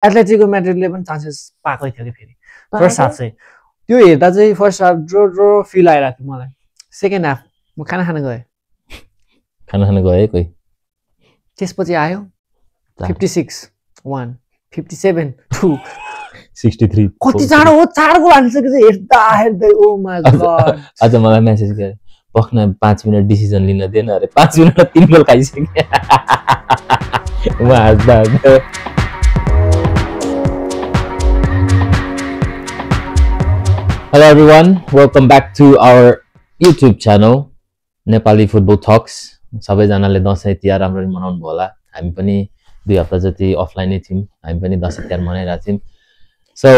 Atletico म्याड्रिडले पनि chances पाएकै थियो कि फेरि फर्स्ट हाफ चाहिँ त्यो हेर्दा चाहिँ फर्स्ट हाफ ड्रो फिल आइरहेको थियो मलाई सेकेन्ड हाफ म खाना खान गएँ कोही त्यसपछि आयो 56-1 57-2 63 कति चाँडो हो 4 गोल हालिसकेपछि हेर्दै ओ माय गॉड आज मलाई मेसेज गरे पक्न 5 मिनेट डिसिजन लिन दिएन अरे 5 मिनेटमा 3 गोल खाइसके म हाँस्दा Hello everyone, welcome back to our YouTube channel Nepali Football Talks. सबैजनाले दशैं तिहार राम्ररी मनाउनु होला. हामी पनि 2 हप्ता जति अफलाइन नै थियौं. हामी पनि दशैं तिहार मनाइरहेका थियौं. So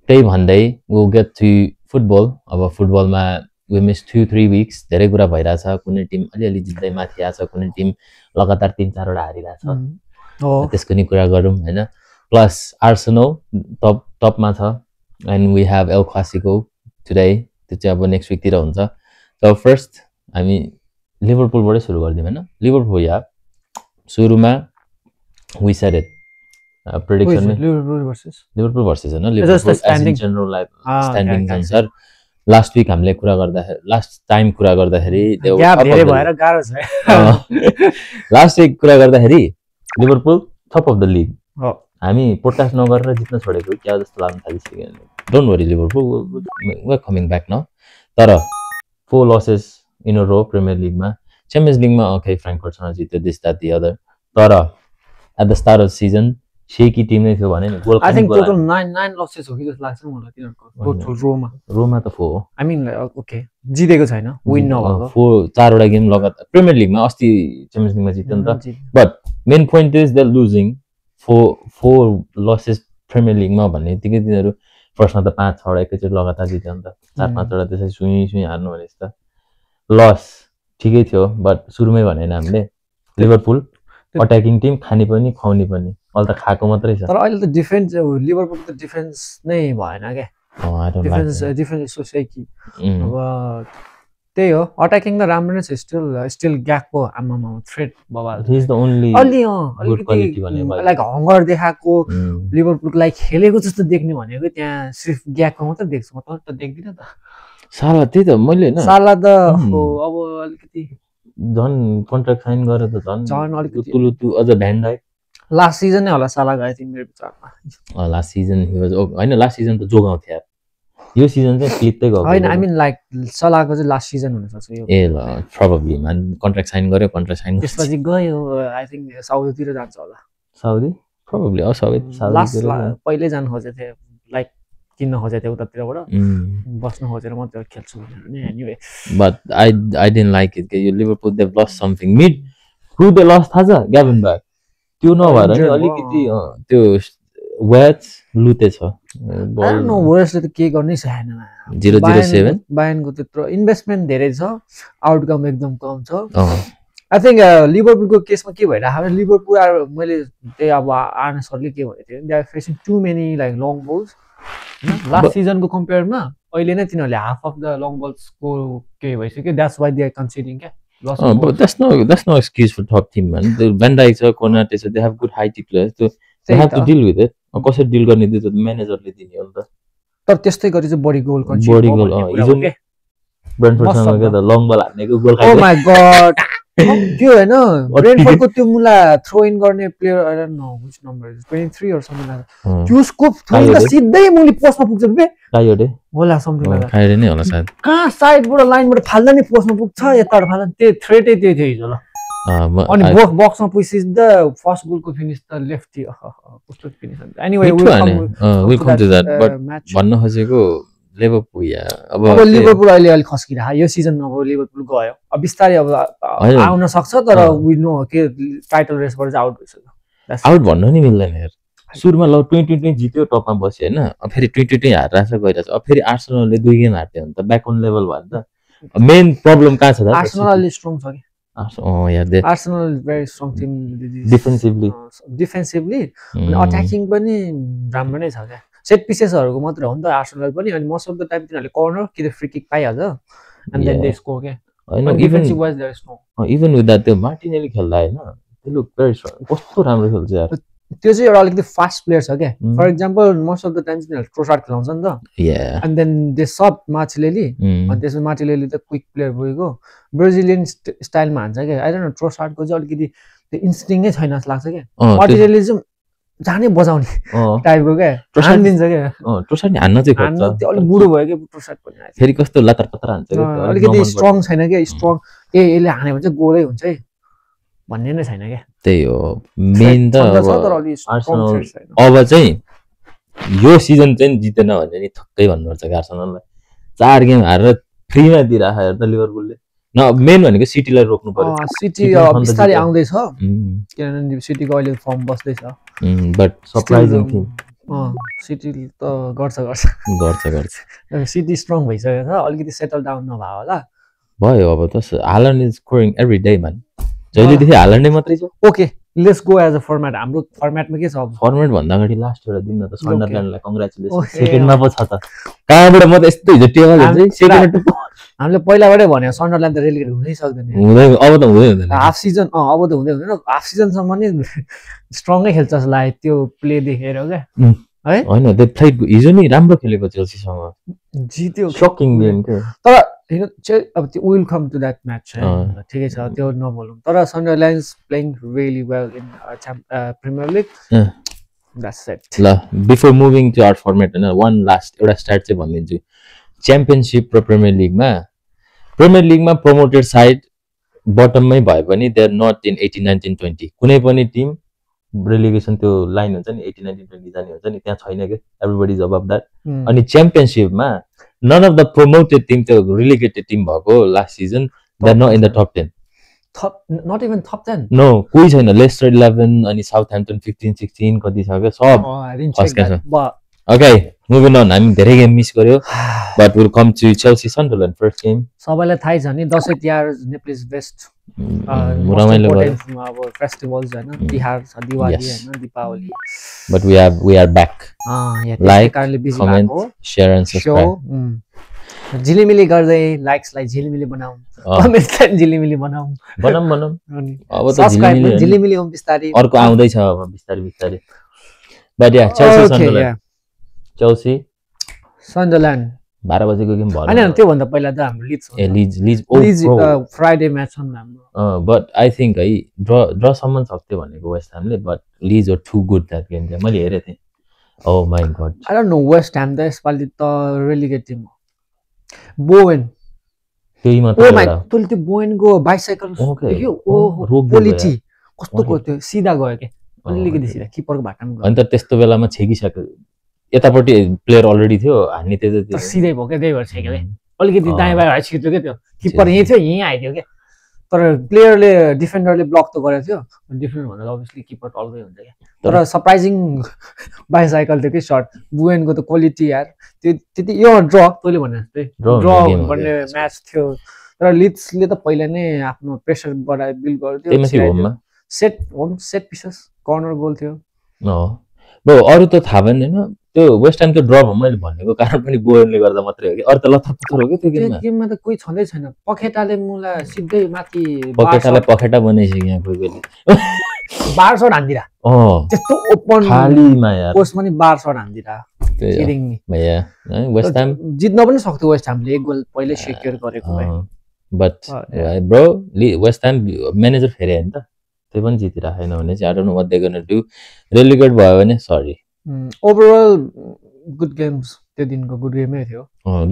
त्यही भन्दै we'll get to football. अब फुटबलमा we missed 2-3 weeks. धेरै कुरा भइराछ. कुनै टिम अलिअलि जित्दै माथि आछ, कुनै टिम लगातार 3-4 वटा हारिराछ. त्यसको नि कुरा गरौँ हैन. प्लस आर्सेनल टपमा छ. And we have El Clasico today. त्यो चाहिँ अब नेक्स्ट वीक तिर हुन्छ. So first हामी लिभरपुल बाटै सुरु गर्दियौ हैन. लिभरपुल या सुरुमा we said it. Prediction में लिभरपुल भर्सेस हैन. Liverpool as in general standing अनुसार लास्ट वीक हामीले कुरा गर्दा लास्ट टाइम कुरा गर्दाखेरि धेरै भएर गाह्रो छ. लास्ट वीक कुरा गर्दाखेरि Liverpool top of the league. हामी पोडकास्ट नगरेर जित्न छोडेको क्या जस्तो लाग्न थालिसक्यो. Don't worry Liverpool we are coming back now. तर 4 losses in a row premier लिगमा. च्याम्पियन्स लिगमा ओके फ्र्याङ्कफर्टसँग जित्यो दिस दैट द अदर. तर at the start of season shaky team नै थियो भने नि goal I think total 9 losses हो कि जस्तो लाग्छ मलाई तिनीहरुको टोटल रोमा त 4 हो. आई मिन ओके जितेको छैन विन नभएको 4 वटा गेम लगातार प्रिमियर लिगमा अस्ति च्याम्पियन्स लिगमा जित्यो नि त. But main point is they losing 4 losses premier लिगमा भन्ने बित्तिकै तिनीहरू फर्स्टमा त 5-6 वटा एकैचोटि लगातार जित्यो नि त. 4-5 वटा त्यसै सुई हार्नु भने त लस ठिकै थियो. बट सुरुमै भनेन हामीले लिभरपुल अट्याकिङ टिम खाने पनि खुवाउने पनि अहिले त खाएको मात्रै छ. तर अहिले त डिफेन्स लिभरपुलको त डिफेन्स नै भएन के. डिफेन्स सो सेकी. अब त्यही हो अट्याकिङ त राम्रो नै छ. स्टिल ग्याकको आमामा थ्रेट बबाल. He is the only good quality भन्ने लाइक हंगर देखाएको लिभरपुलको लागि खेलेको जस्तो देख्ने भनेको त्यहाँ सिर्फ ग्याकको मात्र देख्छु. म त देख्दिन त. साला त्यही त मैले हैन साला त अब अलिकति झन् कन्ट्र्याक्ट साइन गरे त झन् अलिकति तुलुतु अझ भ्यान डाइक लास्ट सिजन नै होला साला गए थियो मेरो विचारमा. लास्ट सिजन ही वाज हैन लास्ट सिजन त जोगाउँथ्यो यार. यो सिजन चाहिँ क्लिपै गयो हैन. आई मिन लाइक सलाको चाहिँ लास्ट सिजन हुन सक्छ यो. ए ल प्रोबब्ली मान कन्ट्र्याक्ट साइन गर्यो कन्ट्र्याक्ट साइन त्यसपछि गयो आई थिंक साउदीतिर जान्छ होला. साउदी प्रोबब्ली साउदी पहिले जान खोजेको थियो लाइक किन्न खोजेको थियो उतातिरबाट बस्न खोजेर मात्र खेल्छु भनेर नि. Anyway but I didn't like it. यो Liverpool they lost something mid who they lost थाहा छ ग्याभिन ब्याक. त्यो नभएर नि अलिकति त्यो वेट्स लुतेछ. नो वर्सले त के गर्नै सकेन. 007 बायनको त्यत्रो इन्भेस्टमेन्ट धेरै छ आउटकम एकदम कम छ. आई थिंक लिभरपुलको केसमा के भइरहेको लिभरपुल मैले त्यही अब आर्ने सरले के भनेको थियो they are facing too many like long balls. Last सिजनको कम्पेयरमा अहिले नै तिनीहरूले हाफ अफ द लङ बल्सको के भइसक्यो. That's why they are considering क्या. But that's no excuse for top team man. The Van Dijk छ कोनाटे छ, they have good high tick players. So they have to deal with it. कसरी deal गर्ने त्यो त म्यानेजरले दिने हो नि त. तर त्यस्तै गरी चाहिँ बडी गोल हिजो ब्रेन्टफोर्डसँग के त लङ बल हान्नेको गोल खायो. ओ माय गॉड त्यो हैन ब्रेन्टफोर्डको त्यो मुला थ्रो इन गर्ने player I don't know which number is 23 or something like that. त्यो स्कोप थ्रो सिधै मुली पोस्टमा पुग्छ बे कायोडे होला समथिङ लाइक कायोडे नै होला सायद. कहाँ साइडबाट लाइनबाट फाल्दा नि पोस्टमा पुग्छ यताबाट फाल्दा त्यो थ्रेटै त्यही थियो हिजो ल. अनि बक्समा पुगेपछि द फर्स्ट गोलको फिनिश त लेफ्टी कस्तो finish. Anyway will come to that. But भन्न खोजेको लिभरपुल या अब लिभरपुल अहिले अलि खस्किरहेको यो सिजन अब लिभरपुल गयो. अब बिस्तारै अब आउन सक्छ तर वी नो के टाइटल रेसबाट चाहिँ आउट भइसक्यो. आउट भन्नु नि मिल्दैन यार. सुरुमा ल 2020 जित्यो टपमा बस्यो हैन. अब फेरि 2020 हारिरहेछ गइरहेछ. अब फेरि आर्सेनलले 2 गेम हार्यो भने त ब्याक अन लेभल भयो नि त. मेन प्रब्लम कहाँ छ त आर्सेनल अलि स्ट्रङ छ के. यार आर्सेनल भेरी स्ट्रङ टिम डिफेन्सिभली अनि अट्याकिङ पनि राम्रो नै छ क्या. सेट पिसेसहरुको मात्र हो नि त आर्सेनल पनि. अनि मोस्ट अफ द टाइम तिनीहरुले कर्नर कि त फ्री किक पाइहाल्छ एन्ड देन दे स्कोर के. अनि defensive wise there is no even with that त्यो मार्टिनेली खेल्दा हैन त्यो लुक भेरी स्ट्रङ. कस्तो राम्रो खेल्छ यार. त्यो चाहिँ एउटा अलिकति फास्ट प्लेयर छ क्या for example most of the times तिनीहरू ट्रोसार्ड खेलाउँछ नि त and then they sub Martinelli अनि त्यसमा मार्टिनेली त क्विक प्लेयर गएको ब्राजिलियन स्टाइलमा हान्छ क्या आई डोन्ट नो ट्रोसार्डको चाहिँ अलिकति त्यो इन्स्टिङै छैन जस्तो लाग्छ क्या मार्टिनेली चाहिँ जाने बजाउने टाइपको क्या हानिदिन्छ क्या ट्रोसार्ड हान्न चाहिँ खोज्छ त्यो अलिक बुढो भयो क्या ट्रोसार्ड पनि फेरि कस्तो लतर पतर हान्छ क्या अलिकति स्ट्रङ छैन क्या स्ट्रङ यसले हान्यो भने चाहिँ गोलै हुन्छ है भन्ने नै छैन क्या त्यही हो मेन त अब चाहिँ यो सिजन चाहिँ जितेन भने नि थक्कै भन्नुपर्छ आर्सेनललाई 4 गेम हारेर फ्रीमा दिइराख हेर्दा लिभरपुलले न मेन भनेको सिटीलाई रोक्नु पर्यो सिटी बिस्तारै आउँदैछ किनभने सिटीको अहिले फर्म बस्दैछ बट सरप्राइजिङ थिङ सिटी त गर्छ सिटी स्ट्रङ भइसकेको छ अलिकति सेटल डाउन नभयो होला भयो अब त Haaland is scoring every day man जहिलेदेखि हालान्डै मात्रै छ okay let's go as a format हाम्रो फर्मेटमा के छ अब फर्मेट भन्दा अगाडि लास्ट एउटा दिन न त सन्डरल्यान्डलाई कंग्रेचुलेसन सेकेन्डमा पो छ त कहाँबाट म त यस्तो हिजो टेबल हेर्दै सेकेन्ड हामीले पहिलाबाटै भन्यो सन्डरल्यान्ड त रेलिगेट हुनै सक्दैन अब त हुँदैन हाफ सिजन अब त हुँदैन हाफ सिजनसम्म नि स्ट्रङै खेल्छ जस्तो लाग्यो त्यो प्ले देखेर क्या है हैन त्यो फ्लाइट हिजो नि राम्रो खेलेको चेल्सीसँग जित्यो शकिङ गेम थियो तर अब त्यो will come to that match ठिकै छ त्यो नबोलौँ तर Sunderland is playing really well in premier league that's it ल before moving to our format हैन वान लास्ट एउटा स्टार्ट चाहिँ भनिदिन्छु च्याम्पियनशिप र प्रिमियर लिगमा प्रोमोटेड साइड बटममै भए पनि दे आर नट इन 18 19 20 कुनै पनि टिम रेलिगेसन त्यो लाइन हुन्छ नि 18 19 20 जाने हुन्छ नि त्यहाँ छैन के एभ्रीबडी इज अबभ दैट अनि च्याम्पियनशिपमा none of the promoted team the relegated team bhako last season they're not in the top 10 not even top 10 no koi chaina Leicester 11 ani Southampton 15 16 kati cha ke sab I didn't check that okay moving on हामी धेरै game miss गर्यो but we'll come to Chelsea Sunderland first game सबैलाई थाहै छ नि Dashain Tihar Nepalese best रमाइलो भयो अब फेस्टिभल्स हैन तिहार छ दिवाली हैन Deepawali but we are back like comment share and subscribe झिलिमिली गर्दै लाइक्सलाई झिलिमिली बनाऊ कमेन्ट्सलाई झिलिमिली बनाऊ बनाऊ अब त झिलिमिली हो बिस्तारै अर्को आउँदै छ अब बिस्तारै but yeah Chelsea Sunderland 12 बजेको गेम भयो हैन त्यो भन्दा पहिला त हाम्रो लिड्स फ्राइडे म्याच छ नि हाम्रो बट आई थिंक है ड्र सम्म सक्थ्यो भनेको वेस्ट ह्यामले but Leeds were too good that game चाहिँ मैले हेरे थिए oh my god I don't know West Ham त यसपालि त रेलिगेट टिम बोवेन त्यही मात्र ओ माय तुल त्यो बोवेनको बाइसाइकल देख्यो ओ क्वालिटी कस्तो को त्यो सिधा गयो के अलिकति सिधा किपरको भाटामा गयो अनि त त्यस्तो बेलामा छेकिसक्यो यतापट्टि प्लेयर अलरेडी थियो हान्ने त्यो सिधै भयो के त्यही भएर छेक्यो अलिकति दायाँ बायाँ छिट्यो के त्यो किपर यही थियो यही आइदियो के तर प्लेयरले डिफेन्डरले ब्लक त गरेको थियो डिफेन्डर भन्दा अभियसली किपर टल्दै हुन्छ क्या तर सरप्राइजिङ बाइसाइकल थियो कि सर्ट बुएनको त क्वालिटी यार त्यो त्यति यो ड्र तैँले भने जस्तै ड्र भन्ने म्याच थियो तर लिड्सले त पहिला नै आफ्नो प्रेसर बढाइ बिल्ड गर्थ्यो सेट पिसेस कर्नर गोल थियो ब्रो अरु त थाहा भएन हैन त्यो वेस्ट ह्याम त्यो ड्र भयो मैले भनेको कारण पनि बोयनले गर्दा मात्रै हो कि अरु त लथरपथर हो कि त्यो गेममा त कोही छँदै छैन पखेटाले मुला सिधै माथि पखेटाले पखेटा बनाइसक्यो यहाँ कोही कोहीले 12 शट हान्दिरा त्यस्तो ओपन खालीमा यार पोस्ट पनि 12 शट हान्दिरा किडिङ मी भैया वेस्ट ह्याम जित्न पनि सक्थ्यो वेस्ट ह्यामले एक गोल पहिले सेक्युर गरेको भए but bro West Ham manager फेरि हैन त त्यो पनि जितिराखेन भने चाहिँ I don't know what they gonna do relegate भयो भने सरी ओभरअल गुड गेम्स त्यो दिनको गुड गेमै थियो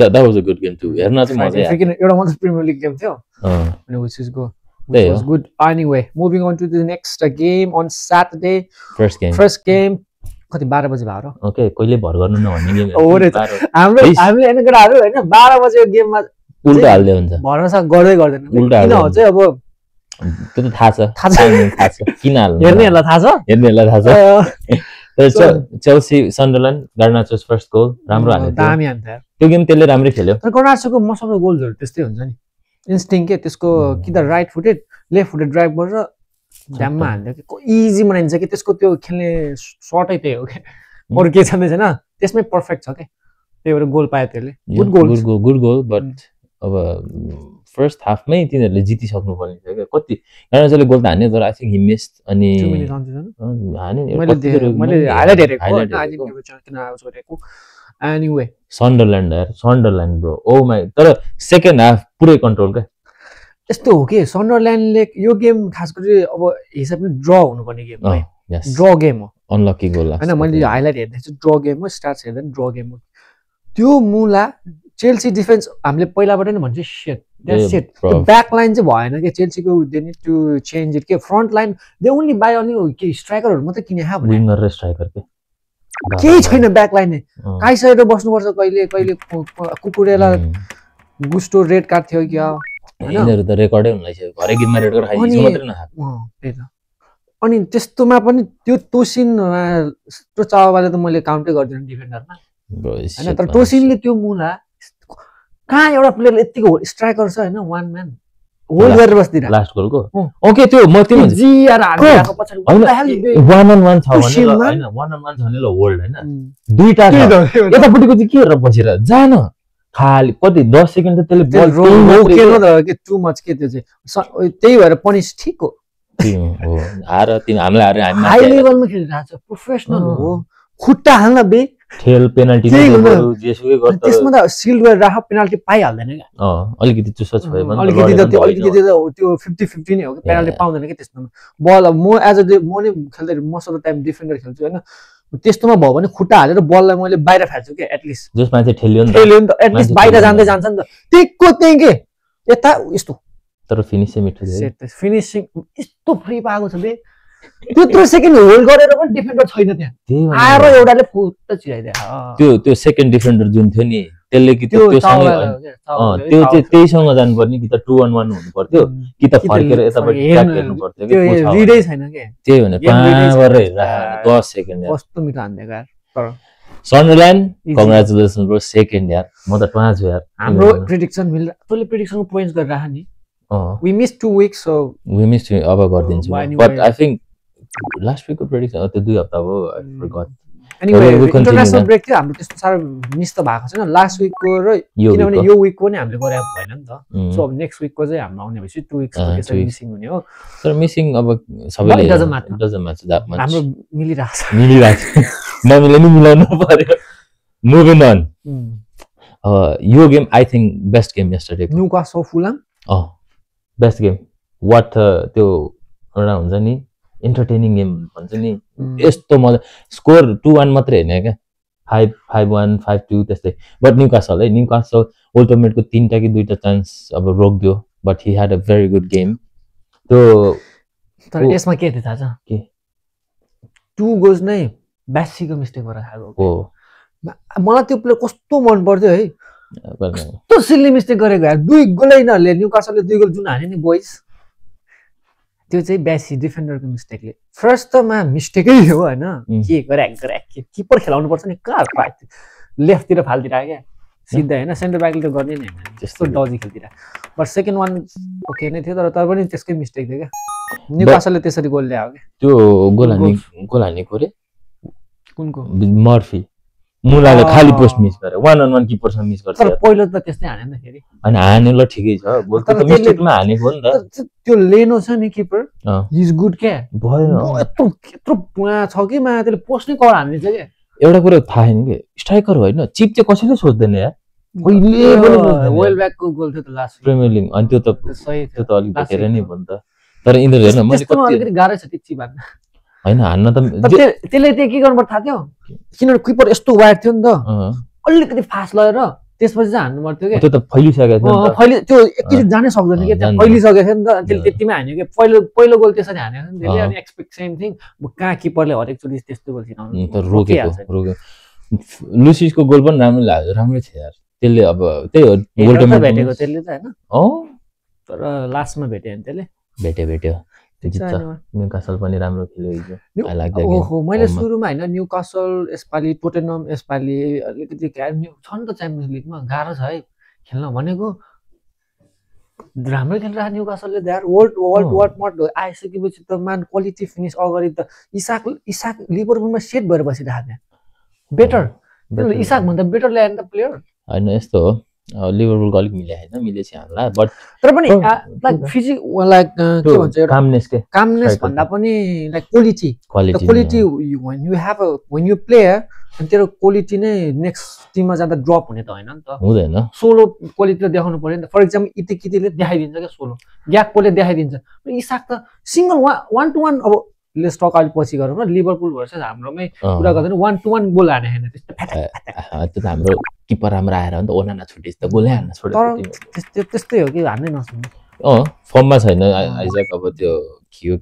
that was a good game too हेर्न चाहिँ मजा आयो एउटा मात्र प्रिमियर लिग गेम थियो अनि which was good anyway moving on to the next game on Saturday first game कति 12 बजे भयो र ओके कहिले भर गर्नु नभन्ने गेम हो रे हामीले हैन केटाहरु हैन 12 बजेको गेममा उल्टा हाल्दै हुन्छ भरोसा गर्दै गर्दैन किन हो चाहिँ अब त्यो त थाहा छ किन हाल्नु हेर्नेहरुलाई थाहा छ चेल्सी सन्डरल्यान्ड गार्नाचोस फर्स्ट गोल राम्रो हाल्यो दामी हान्थ्यो त्यो गेम त्यसले राम्रै खेल्यो तर गार्नाचोको मोस्ट अफ द गोल्सहरु त्यस्तै हुन्छ नि इन्स्टिङ के त्यसको कि त right footed left footed drive गरेर ड्याममा हाल्यो कि इजी बनाइन्छ कि त्यसको त्यो खेल्ने सर्टै त्यही हो के अरु के छँदै छैन त्यसमै पर्फेक्ट छ के त्यही भएर गोल पायो त्यसले गुड गोल बट अब फर्स्ट हाफमै तिनीहरूले जितिसक्नु पर्ने थियो क्या कति गानाजोले गोल त हान्यो तर आई थिङ्क हि मिस्ड अनि Anyway, सन्डरल्यान्ड ब्रो ओ माई तर सेकेन्ड हाफ पुरै कन्ट्रोल क्या यस्तो हो कि सन्डरल्यान्डले यो गेम खास गरी अब हिसाबले ड्र हुनुपर्ने गेम हो ड्र गेम हो अनलकी गोल हैन मैले हाइलाइट हेर्दैछु ड्र गेम हो स्टार्ट्स हेर्दा ड्र गेम हो त्यो मुला चेल्सी डिफेन्स हामीले पहिलाबाट नै भन्छ शिट द्याट्स इट त्यो ब्याक लाइन चाहिँ भएन के चेल्सीको they need to change it के front line they only by only के स्ट्राइकरहरु मात्रै किने हा भने विंगर र स्ट्राइकर के केही छैन ब्याक लाइन नै काइसर बस्नुपर्छ कहिले कहिले कुकुरेला गुस्टो रेड कार्ड थियो क्या यिनीहरु त रेकर्डै हुन लागिसक्यो घरै गेममा रेड कार्ड खाइदिन्छ मात्रै नखाएको त्यही त अनि त्यस्तोमा पनि त्यो तोसिन त्यो चावाले त मैले काउन्टै गर्दिन डिफेन्डरमा हैन तर तोसिनले त्यो मुला कहाँ एउटा प्लेयर यतिको स्ट्राइकर छ हैन वान म्यान होल्ड गरेर बस्दिरा लास्ट गोलको ओके त्यो म त्यो जी यार हार्दिएको पछाडी वान अन वान छ भने हैन वान अन वान छ भने ल होल्ड हैन दुईटा छ यतापटिको चाहिँ के गरेर बसेर जान खाली कति 10 सेकेन्ड त त्यसले बल रोकेन त के टु मच के त्यो चाहिँ त्यही भएर पनिश ठीक हो हो हार तिन हामीलाई हारे हामी हाई लेभलमा खेलिरहेको छ प्रोफेसनल हो खुट्टा हाल्न बे खेल पेनल्टी जेसुकै गर्छ त्यसमा त सिल्ड गरेर राख पेनल्टी पाइहाल्दैन के अलिकति चुसच भयो भने अलिकति त्यो 50-50 नै हो के पेनल्टी पाउँदैन के त्यसमा बल म एज अ म नै खेल्दै most of the time defender खेल्छु हैन त्यस्तोमा भयो भने खुट्टा हालेर बललाई मैले बाहिर फ्याल्छु के एटलिस्ट जस मान्छे ठेल्यो नि त एटलिस्ट बाहिर जान्दै जान्छ नि त टिकको त्यही के यता यस्तो तर फिनिश चाहिँ मिठो थियो फिनिशिङ यस्तो फ्री पाएको छ बे त्यत्रो सेकेन्ड होल्ड गरेर पनि डिफेन्डर छैन त्यहाँ आएर एउटाले फुट चिराइदियो त्यो सेकेन्ड डिफेन्डर जुन थियो नि त्यसले कि त्यो चाहिँ त्यहीसँग जानुपर्ने कि त 2-on-1 हुनु पर्थ्यो कि त फर्केर यतापट्टि ट्र्याक हेर्नु पर्थ्यो के रिडै छैन के त्यही भने पावर हेरेर 10 सेकेन्ड कस्तो मिठो हान्दिएको यार तर सन्डरल्यान्ड कङ्ग्रेचुलेसन ब्रो सेकेन्ड यार म त टुवाछु यार हाम्रो प्रेडिक्सन मिल्छ तँले प्रेडिक्सनको पोइन्ट्स गरेर राख नि we missed 2 weeks so we missed अब गर्दिन्छु but I think last week को प्रेडिक्सन त्यो 2 हप्ता भयो I forgot anyway international break थियो हाम्रो त्यस्तो सारो मिस त भएको छैन लास्ट वीक को र किनभने यो वीक को नि हामीले गरे भएन नि त सो अब नेक्स्ट वीक को चाहिँ हाम्रो आउने भएपछि 2 weeks को त्यसरी मिसिङ हुने हो तर मिसिङ अब सबैले डजन्ट म्याच दैट मच हाम्रो मिलिरहेछ नमिले नि मिलाउनु पर्यो मुभिङ अन यो game I think best game yesterday Newcastle Fulham best game what त्यो एउटा हुन्छ नि एन्टरटेनिङ गेम भन्छ नि यस्तो मजा स्कोर 2-1 मात्रै हैन के 5-1 5-2 त्यस्तै बट न्यूकासल अल्टिमेटको 3टा कि 2टा चान्स अब रोक्दियो but he had a very good game त्यो तर यसमा के थियो थाहा छ के 2 गोल्स नै ब्यासीको मिस्टेक भएर खाएको हो मलाई त्यो प्ले कस्तो मन पर्थ्यो है कस्तो सिल्ली मिस्टेक गरेको यार 2 गोलै नले न्यूकासलले 2 गोल जुन हाने नि बोइज त्यो चाहिँ ब्यासी डिफेन्डरको मिस्टेकले फर्स्ट त मा मिस्टेकै हो हैन के गरे किपर खेलाउनु पर्छ नि कहाँ लेफ्ट तिर फाल्दिरा क्या सिधा हैन सेन्टर ब्याकले त गर्ने नै हैन त्यस्तो डजी खेल्दिरा बट सेकेन्ड वान ओके नै थियो तर पनि त्यसकै मिस्टेक थियो क्या न्यूकासलले त्यसरी गोल ल्यायो के त्यो गोल हानेको रे कुनको मर्फी मुलाले खाली पोस्ट मिस गरे 1-on-1 किपरसँग मिस गर्छ तर पहिलो त त्यस्तै हाने नि फेरि अनि हाने ल ठिकै छ गोल त मिस्टेकमा हानेको नि त त्यो लेनो छ नि किपर हि इज गुड के भयो यत्रो पुवा छ कि मा त्यसले पोस्ट नै कवर हान्ने छ के एउटा कुरा थाहा छैन के स्ट्राइकर होइन चिप चाहिँ कसैले सोच्दैन यार कहिले पनि वेल ब्याकको गोल थियो त लास्ट प्रिमियर लिग अनि त्यो त सही थियो त अलिक धेरै नै भयो नि त तर इन्टर हेर्न मैले कति अलिकति गाह्रो छ त्यो चिप हान्न हैन हान्न त त्यसले त्यो के गर्नु पर्छ थाहा थियो किनभने किपर यस्तो वाइड थियो नि त अलिकति फास्ट लगेर त्यसपछि चाहिँ हान्नु पर्थ्यो के त्यो त फैलिसकेको थियो त्यो एकैचोटि जानै सक्दैन के त्यहाँ फैलिसकेको थियो नि त त्यसले त्यतिमै हान्यो के पहिलो गोल त्यसरी हानेको नि त्यसले अनि एक्सपेक्ट सेम थिङ कहाँ किपरले हरेकचोटि त्यस्तो गोल छिराउनु त रोकेको लुसिसको गोल पनि राम्रो थियो यार त्यसले अब त्यही हो गोल त भेटेको त्यसले त हैन तर लास्टमा भेट्यो नि त्यसले भेट्यो न्यूकासल पनि राम्रो खेल्यो हिजो आई लाइक दैट ओहो मैले सुरुमा हैन न्यूकासल यसपाली टोटेनहम यसपाली अलिकति छ नि त च्याम्पियन्स लिगमा गाह्रो छ है खेल्न भनेको राम्रो खेलिरहेको न्यूकासलले यार वर्ल्ड आइसकेपछि त मान क्वालिटी फिनिस अगाडि त इसाक लिभरपुलमा सेट भएर बसिरहेको बेटर इसाक भन्दा बेटर ल्याएर त प्लेयर हैन यस्तो हो लिभरपुलको अलिक मिले हैन मिलेछ हामीलाई बट तर पनि लाइक फिजिक लाइक के भन्छ एउटा कामनेस के कामनेस भन्दा पनि like quality quality when you have a when you player अनि तेरो क्वालिटी नै नेक्स्ट टिममा जाँदा ड्रप हुने त हैन नि त हुँदैन सोलो क्वालिटी देखाउनु पर्यो नि त फर एक्जाम्पल इतिकितिले देखाइदिन्छ क्या सोलो ग्याकपोले देखाइदिन्छ इसाक त सिंगल 1 to 1 अब लेट्स टक अलि पछि गरौँ न लिभरपुल भर्सेस हाम्रोमै कुरा गर्दैन 1 to 1 गोल हाने हैन त्यो त हाम्रो किपर राम्रो आएर नि त ओनाना छुटिस त गोलै हान्न छोड्यो त्यस्तै हो कि हान्नै नसक्ने फर्ममा छैन आइजक अब त्यो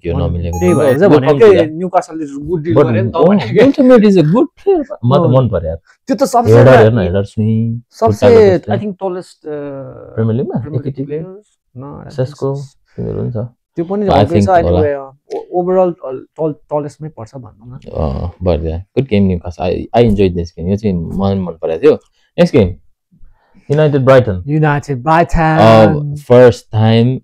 के नमिलेको त्यही भएर चाहिँ भनेको न्यूकासलले गुड डिल गरे नि त भनेको ultimate is a good player म त मन पर्यो यार त्यो त सबसे हेडर स्विङ सबसे आई थिंक टलेस्ट प्रिमियर लिगमा एकेटी प्लेयर्स न सेस्को तिमीहरु हुन्छ त्यो पनि भएकै छ एनीवे ओभरअल टलेस्टमै पर्छ भनौँ न बढिया good game Newcastle I enjoyed this game यो चाहिँ मन परेको थियो next game United Brighton first time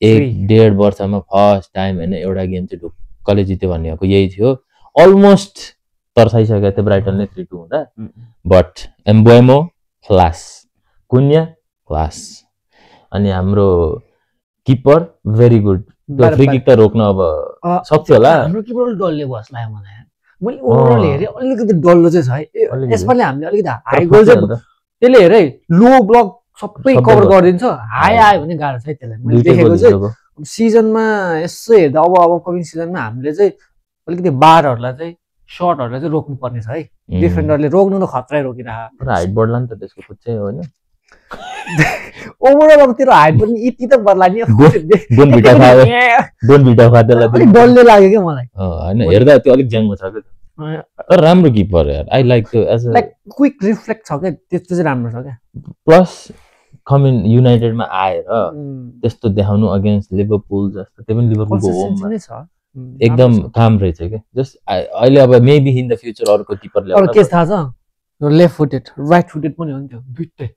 1.5 वर्षमा फर्स्ट टाइम हैन एउटा गेम चाहिँ ढुक्कले जित्यो भन्नेको यही थियो अलमोस्ट तर्साइसकेको थियो ब्राइटनले 3-2 हुँदा बट एम्बोएमो क्लास कुन्या क्लास अनि हाम्रो किपर भेरी गुड फ्री किक त रोक्न अब सक्थ्यो होला हाम्रो किपरले डल्ले बस लाग्यो मलाई मैले ओभरअल हेरे अलिकति डल्लो चाहिँ छ है यसपालि हामीले अलिकति हाई गोल चाहिँ त्यसले हेरे लो ब्लक सबै कभर गरिदिन्छ हाई आयो भने गाह्रो छ त्यसलाई मैले देखेको चाहिँ सिजनमा यसो हेर्दा अब कमिङ सिजनमा हामीले चाहिँ अलिकति बारहरूलाई चाहिँ सर्टहरूलाई चाहिँ रोक्नु पर्ने छ है डिफेन्डरले रोक्नु त खतरै रोकिरहेको हाइट बढ्ला नि त त्यसको चाहिँ होइन ओभरअल अब तेरो हाइट पनि यति त बढ्ला नि डोन भिटा खादेला अलिक डल्ले लाग्यो क्या मलाई हैन हेर्दा त्यो अलिक ज्याङमा छ के तर राम्रो किपर यार आई लाइक त्यो as a like quick reflect छ के त्यस्तो चाहिँ राम्रो छ के प्लस कमिन युनाइटेडमा आएर त्यस्तो देखाउनु अगेन्स्ट लिभरपुल जस्तो त्यो पनि लिभरपुलको होममा छ एकदम काम रहेछ के जस्ट अहिले अब मेबी इन द फ्युचर अरूको किपरले अरु के थाहा छ लेफ्ट फुटेड राइट फुटेड पनि हो नि त्यो दुईटै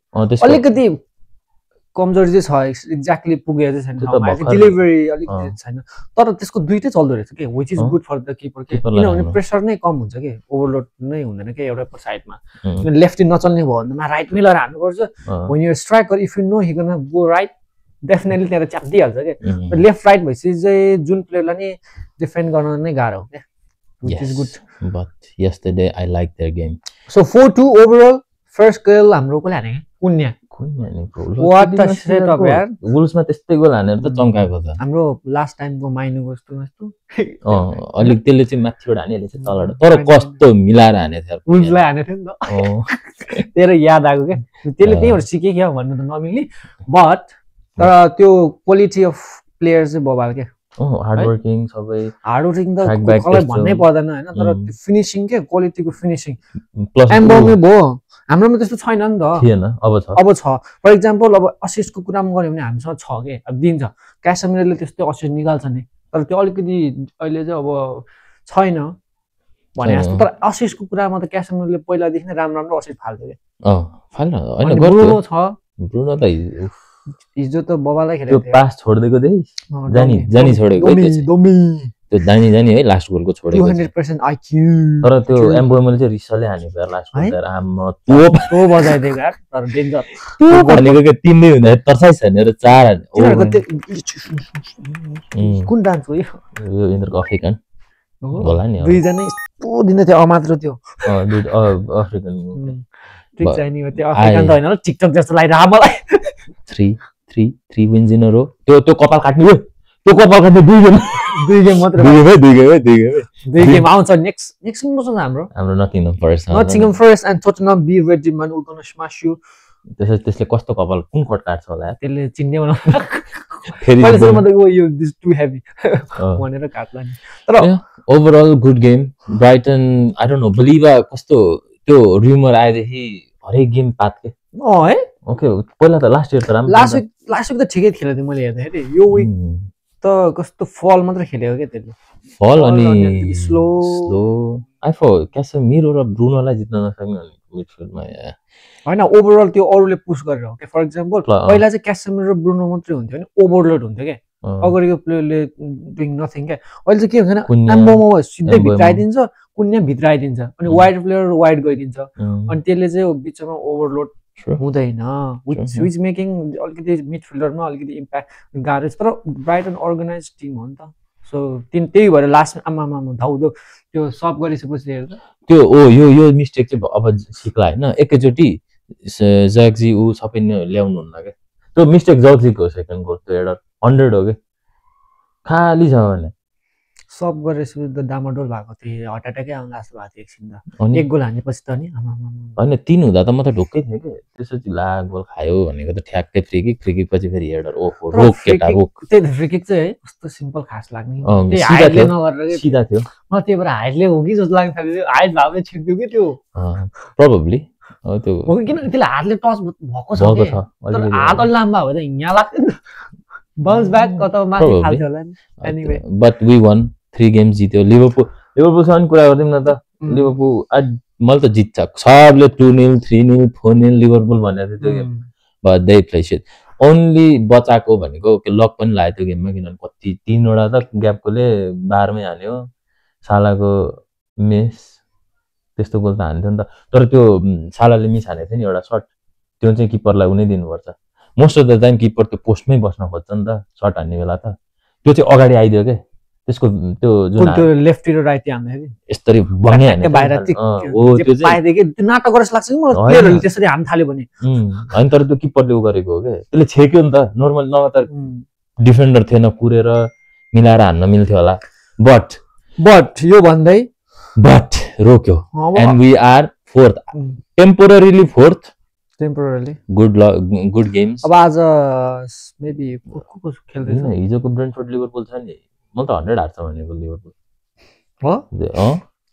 अलिकति कमजोरी चाहिँ छ एक्ज्याक्टली पुगेको चाहिँ छैन डेलिभरी अलिकति छैन तर त्यसको दुईटै चल्दो रहेछ के which is good for the keeper के किनभने प्रेसर नै कम हुन्छ के ओभरलोड नै हुँदैन के एउटा साइडमा लेफ्टी नचल्ने भयो भने राइट मिलाएर हान्नुपर्छ when you striker if you know Hee gonna go right definitely त्यहाँ च्याप्दिहाल्छ के लेफ्ट राइट भएपछि चाहिँ जुन प्लेयरलाई नि डिफेन्ड गर्न नै गाह्रो हो के which is good but yesterday I like their game so 4-2 overall first goal हाम्रो कोले हाने कुन्या What the shit up यार वुल्समा त्यस्तै गोल हानेर त चम्काएको छ हाम्रो लास्ट टाइमको माइनुको जस्तो अलिक त्यसले चाहिँ माथिबाट हानेले चाहिँ तलबाट तर कस्तो मिलाएर हानेछ यार वुल्सलाई हानेथ्यो नि त तेरो याद आएको के त्यसले त्यहीबाट सिके क्या भन्नु त नमिल्ने बट तर त्यो क्वालिटी अफ प्लेयर चाहिँ बबाल के हार्ड वर्किङ सबै हार्ड वर्किङ त कसलाई भन्नै पर्दैन हैन तर फिनिशिङ के क्वालिटीको फिनिशिङ प्लस एम्बोमे भयो हाम्रोमा त्यस्तो छैन नि त थिएन अब छ फर एक्जाम्पल अब असिस्टको कुरामा गऱ्यो भने हामीसँग छ के अब दिन्छ क्यासमिरले त्यस्तै असिस्ट निकाल्छ नि तर त्यो अलिकति अहिले चाहिँ अब छैन भने जस्तो तर असिस्टको कुरामा त क्यासमिरले पहिलादेखि नै राम्रो असिस्ट फाल्थ्यो के फाल्न हैन ब्रुनो छ ब्रुनो त हिजो त बबालाई खेलेको त्यो पास छोड्देको देख जानी छोडेको त्यो जानी है लास्ट गोलको छोडेको 200% आईक्यू तर त्यो एम्बोएमले चाहिँ रिसले हानेको यार लास्ट गोल यार आम्म तो बजाइदिएको यार तर डेन्जर त्यो भनेको के तिनले हुँदा तर्साइ छ नि र चार कुन डान्स हो यो इन्द्रको अफ्रिकन होला नि दुई जना यस्तो दिन थियो मात्र त्यो दुई अफ्रिकन ठीक छ नि त्यो अफ्रिकन त हैन ल टिकटक जस्तो लागिरा मलाई 3 विन्स इन अ रो त्यो कपाल काट्नु हो त्यो कपाल काट्नु दुई गेम मात्र दुई गेम आउँछ नेक्स्ट मसँग हाम्रो Nottingham Forest and Tottenham be ready man we're going to smash you त्यसले कस्तो कपाल कुन कट काट्छ होला त्यसले चिन्ने बनाउन फेरि मतलब यो दिस टु हेभी भनेर काट्ला नि तर overall good game Brighton I don't know बलिभा कस्तो त्यो र्युमर आएदेखि हरेक गेम पातके है ओके पहिला त लास्ट इयर त राम्रो लास्ट विक त ठिकै खेलेको थियो मैले हेर्दाखेरि यो विक त कस्तो फल मात्र खेलेको के त्यसले फल अनि स्लो आई फो क्यासेमिरो र ब्रुनोलाई जित्न नसक्ने मिडफिल्डमा हैन ओभरअल त्यो अरूले पुश गरेर हो के फर एक्जाम्पल पहिला चाहिँ क्यासेमिरो र ब्रुनो मात्रै हुन्थ्यो नि ओभरलोड हुन्थ्यो के अगाडिको प्लेयरले डुइङ नथिङ के अहिले चाहिँ के हुन्छ हैन एम्बोमा सिधै भित्राइदिन्छ कुन्या भित्राइदिन्छ अनि वाइड प्लेयर वाइड गइदिन्छ अनि त्यसले चाहिँ बिचमा ओभरलोड हुँदैन विच मेकिङ अलिकति मिडफिल्डरमा अलिकति इम्प्याक्ट गाह्रो छ तर ब्राइटन अर्गनाइज टिम हो नि त सो त्यही भएर लास्टमा आमामा धाउदो त्यो सब गरिसकेपछि हेर्दा त्यो यो मिस्टेक चाहिँ अब सिक्ला होइन एकैचोटि ज्याक्जी ऊ सबै ल्याउनु हुन्न क्या त्यो मिस्टेक जर्जीको सेकेन्ड गोल त्यो एउटा 100 हो कि खाली छ भने सब गरेपछि त डामाडोल भएको थियो हार्ट एट्याकै आउनु जस्तो भएको थियो एकछिन त एक गोल हानेपछि त नि होइन 3 हुँदा त म त ढुक्कै थिएँ कि त्यसपछि ला गोल खायो भनेको त ठ्याक्कै फ्री किक पछि फेरि हेडर ओहो रोक केटा रोक त्यही फ्री किक चाहिँ है कस्तो सिम्पल खास लाग्ने हाइटले नगरेर सिधा थियो म त्यही भएर हाइटले हो कि जस्तो लाग्न थाल्यो हाइट भावले छिट्यो कि त्यो प्रोबब्ली त्यो हो कि किन त्यसले हातले टच भएको छ तर हात अलि लाम्बा भयो त यहाँ लाग्थ्यो नि बाउन्स ब्याक कता माथि खाल्थ्यो होला नि anyway but we won 3 games जित्यो लिभरपुलसँग कुरा गर्दिम न त लिभरपुल मैले त जित्छ सबले 2-0 3-0 4-0 लिभरपुल भनेको थियो त्यो game but they play shit only बचाएको भनेको लक पनि लाग्यो त्यो गेममा किनभने कति 3वटा त ग्यापकोले 12मै हाल्यो सालाको मिस त्यस्तो गोल त हान्थ्यो नि त तर त्यो सालाले मिस हानेको थियो नि एउटा सर्ट त्यो चाहिँ किपरलाई उनै दिनुपर्छ मोस्ट अफ द टाइम किपर त्यो पोस्टमै बस्न खोज्छ नि त सर्ट हान्ने बेला त त्यो चाहिँ अगाडि आइदियो के त्यसको त्यो जुन त्यो लेफ्ट र राइट हान्दाखेरि यसरी बङ्गे हाने बाहिर हो त्यो चाहिँ पाएदेखि नाटक गरेछ लाग्छ कि मलाई प्लेयरहरुले त्यसरी हान्न थाल्यो भने हैन तर त्यो किपरले उ गरेको हो के त्यसले छेक्यो नि त नर्मल नभए त डिफेन्डर थिएन कुरेर मिलाएर हान्न मिल्थ्यो होला बट यो भन्दै बट रोक्यो and we are fourth temporarily fourth good games अब आज मेबी को खेल्दै छ हिजोको ब्रेन्टफोर्ड लिभरपुल छ नि म त 100 हार्छ भनेको लिभरपुल हो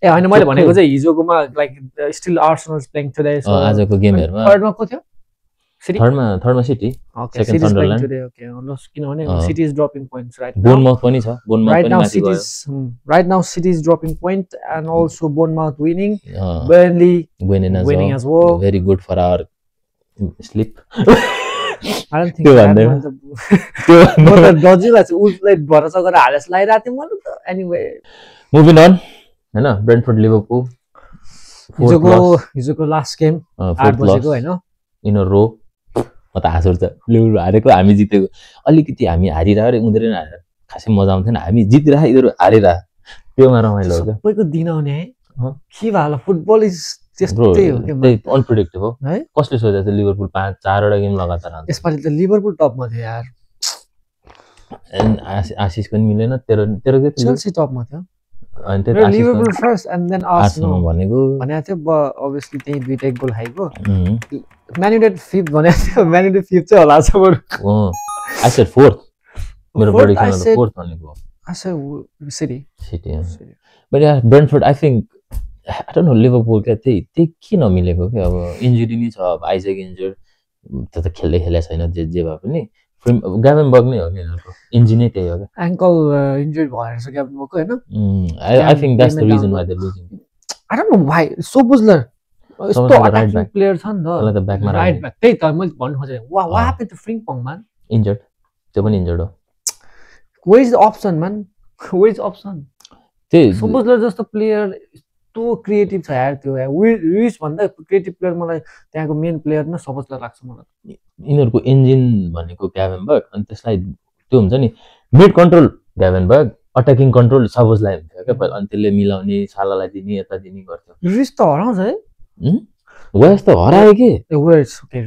ए हैन मैले भनेको चाहिँ हिजोकोमा like still Arsenal playing today आजको गेमहरुमा थर्डमा को थियो सिटी थर्डमा City second Sunderland okay loss किनभने City is dropping points right Bournemouth पनि छ बोर्नमाउथ पनि माथि गयो right now City is dropping point and also Bournemouth winning Burnley winning as well very good for our slip I don't think त्यो त दजिला छ उसले भरोसा गरेर हालेस लाइराथे मलाई त एनीवे मुभिङ अन हैन ब्रेन्टफोर्ड लिभरपुल हिजोको लास्ट गेम 8 बजेको हैन इन अ रो म त हाँस उठ्छ लिभरपुल हारेको हामी जितेको अलिकति हामी हारिरहे उनीहरुले हारेर खासै मजा आउँथेन हामी जितिरहे यिनीहरु हारिरहे त्योमा रमाइलो हो के सबैको दिन आउने है के भाला फुटबल इज त्यस्तै हो के अनप्रेडिक्टेबल है कसले सोचेको थियो लिभरपुल 4 वटा गेम लगातार हान्छ यसपालि त लिभरपुल टपमा थियो यार एन्ड आशिष पनि मिलेन तेरो के चेल्सी टपमा थियो अनि त्यो Liverpool first and then Arsenal भनेको थियो obviously त्यही दुईटा एक गोल खाएको म्यान युनाइटेड फिफ्थ भनेको थियो म्यान युनाइटेड फिफ्थ चाहिँ होला छ बरु आई सेड फोर्थ मेरो प्रेडिक्सन हो फोर्थ भनेको आई सेड सिटी बट यार Brentford I think I don't know Liverpool क्या त्यही के नमिलेको के अब इन्जुरी नि छ अब आइजक इन्जुर्ड त खेल्दै छैन जे भए पनि ग्याभेनबर्ग नै हो के यिनीहरुको इन्जिन नै त्यही हो के एंकल इन्जुर्ड भएर छ ग्याभेनबर्गको हैन I think that's the reason why they losing I don't know why Szoboszlai यस्तो अट्याकिङ प्लेयर छ नि त मलाई त ब्याकमा राइट ब्याक त्यही त मैले भन्नु खोजेँ what happen to Frimpong man injured त्यो पनि इन्जर्ड हो where is the option man where is option त्यही सोबुजलर जस्तो प्लेयर तो क्रिएटिभ छ यार त्यो रिच भन्दा क्रिएटिभ प्लेयर मलाई त्यहाँको मेन प्लेयर नै सबैजले लाग्छ मलाई यिनीहरुको इन्जिन भनेको ग्याभेनबर्ग अनि त्यसलाई त्यो हुन्छ नि मिड कन्ट्रोल ग्याभेनबर्ग अट्याकिङ कन्ट्रोल सबैजलाई हुन्छ के अनि त्यसले मिलाउने सालालाई दिने यता दिने गर्थ्यो रिच त हराउँछ है वेस त हरायो के वेस ओके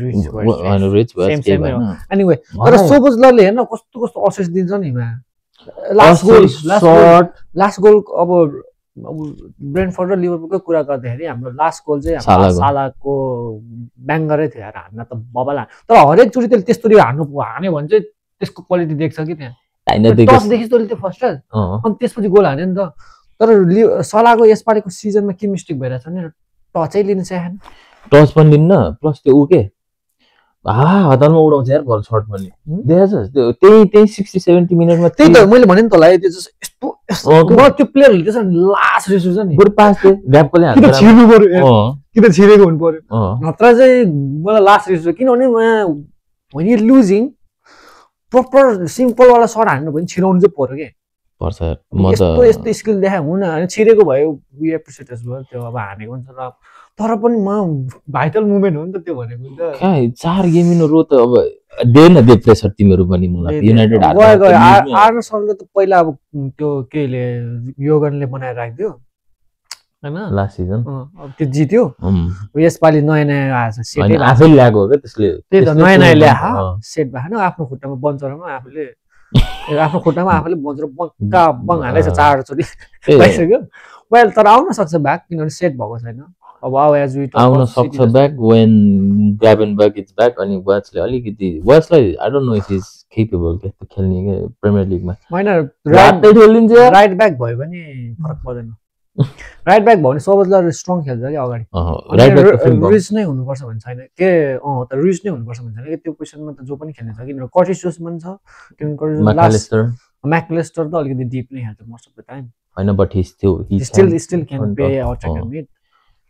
रिच वेस एनीवे तर सबैजले हेर्न कस्तो कस्तो असिस्ट दिन्छ नि लास्ट गोल अब ब्रेन्टफोर्ड र लिभरपुलको कुरा गर्दाखेरि हाम्रो लास्ट गोल चाहिँ सालाको ब्याङ्गरै थियो यार हान्न त बबाला तर हरेक चोटि त्यसले त्यस्तो हान्यो भने चाहिँ त्यसको क्वालिटी देख्छ कि त्यहाँ टच देखिस् तैँले त्यो फर्स्ट अनि त्यसपछि गोल हान्यो नि त तर सलाको यसपालिको सिजनमा के मिस्टेक भइरहेछ भने टचै लिनु चाहेन टच पनि लिन्न प्लस त्यो उ के हतालमा उडाउँछ यार बल सर्ट पनि देखाछ त्यो त्यही 60-70 मिनेटमा त्यही त मैले भने नि तलाई त्यो यस्तो त्यो प्लेयरहरुले त्यसो लास्ट रेस छ नि बरु पास थियो ग्यापकोले हान्छ छिर्नु पर्यो किन छिरेको हुनु पर्यो नत्र चाहिँ मलाई लास्ट रेस किनभने when you losing proper simple वाला सर्ट हान्नु भने छिराउनु चाहिँ पर्यो के पर्छ म त यस्तो स्किल देखा हुन हैन छिरेको भयो वी एप्रिसिएट एज वेल त्यो अब हानेको हुन्छ र तर पनि म भाइटल मुभमेन्ट हो नि त त्यो भनेको नि त खै 4 गेम इन रो त अब देन दे प्रेसर तिमीहरु पनि मलाई युनाइटेड गयो आर्नसलले त पहिला अब त्यो केले योगनले बनाएर राख्दियो हैन लास्ट सिजन अब त्यो जित्यो यसपालि नयाँ नयाँ आएछ सेट आफै ल्याएको हो के त्यसले त्यही त नयाँ नयाँ ल्या सेट भएन आफ्नो खुट्टामा बन्चरमा आफूले आफ्नो खुट्टामा आफूले बन्चर बङ्का बङ हालेछ 4 चोटी भइसक्यो वेल तर आउन सक्छ ब्याक किनभने सेट भएको छैन अब एज वी आउन सक्छ back when Gravenberch is back अनि वाचले अलिकति वाचलाई I don't know if is capable के खेल्ने के प्रिमियर लिगमा हैन राइट ब्याक भयो भने फरक पर्दैन राइट ब्याक भयो भने सबैजनाले स्ट्रङ खेल्छ कि अगाडि राइट ब्याक रिच नै हुनुपर्छ भन्ने छैन के त रिच नै हुनुपर्छ भन्ने छैन कि त्यो पोजिसनमा त जो पनि खेल्ने छ किनभने कर्टिस जोस पनि छ किनभने म्याकलेस्टर त अलिकति डिप नै खेल्छ मोस्ट अफ द टाइम हैन but he still can play attacker mid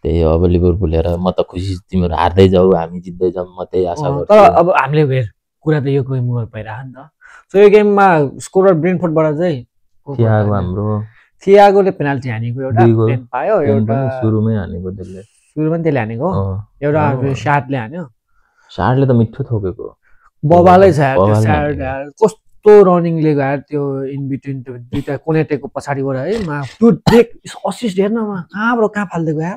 त्यही हो अब लिभरपुल हेर म त खुसी तिमीहरु हार्दै जाऊ हामी जित्दै जाऊ म त्यही आशा गर्छु तर अब हामीले हेर कुरा त यो गेम भइराछ नि त सो यो गेममा स्कोरर ब्रेन्टफोर्डबाट चाहिँ थियागो हाम्रो थियागोले पेनाल्टी हानेको एउटा पेन पायो एउटा सुरुमै हानेको त्यसले सुरुमा त्यसले हानेको एउटा शार्टले हान्यो शार्टले त मिठो ठोकेको बबालै छ यार त्यो शार्ट यार कस्तो रनिङले गयो त्यो इन बिट्विन त्यो दुईटा कोनेटेको पछाडीबाट है मा त्यो ब्रेक असिस्ट हेर्न मा कहाँबाट कहाँ फाल्दै गयो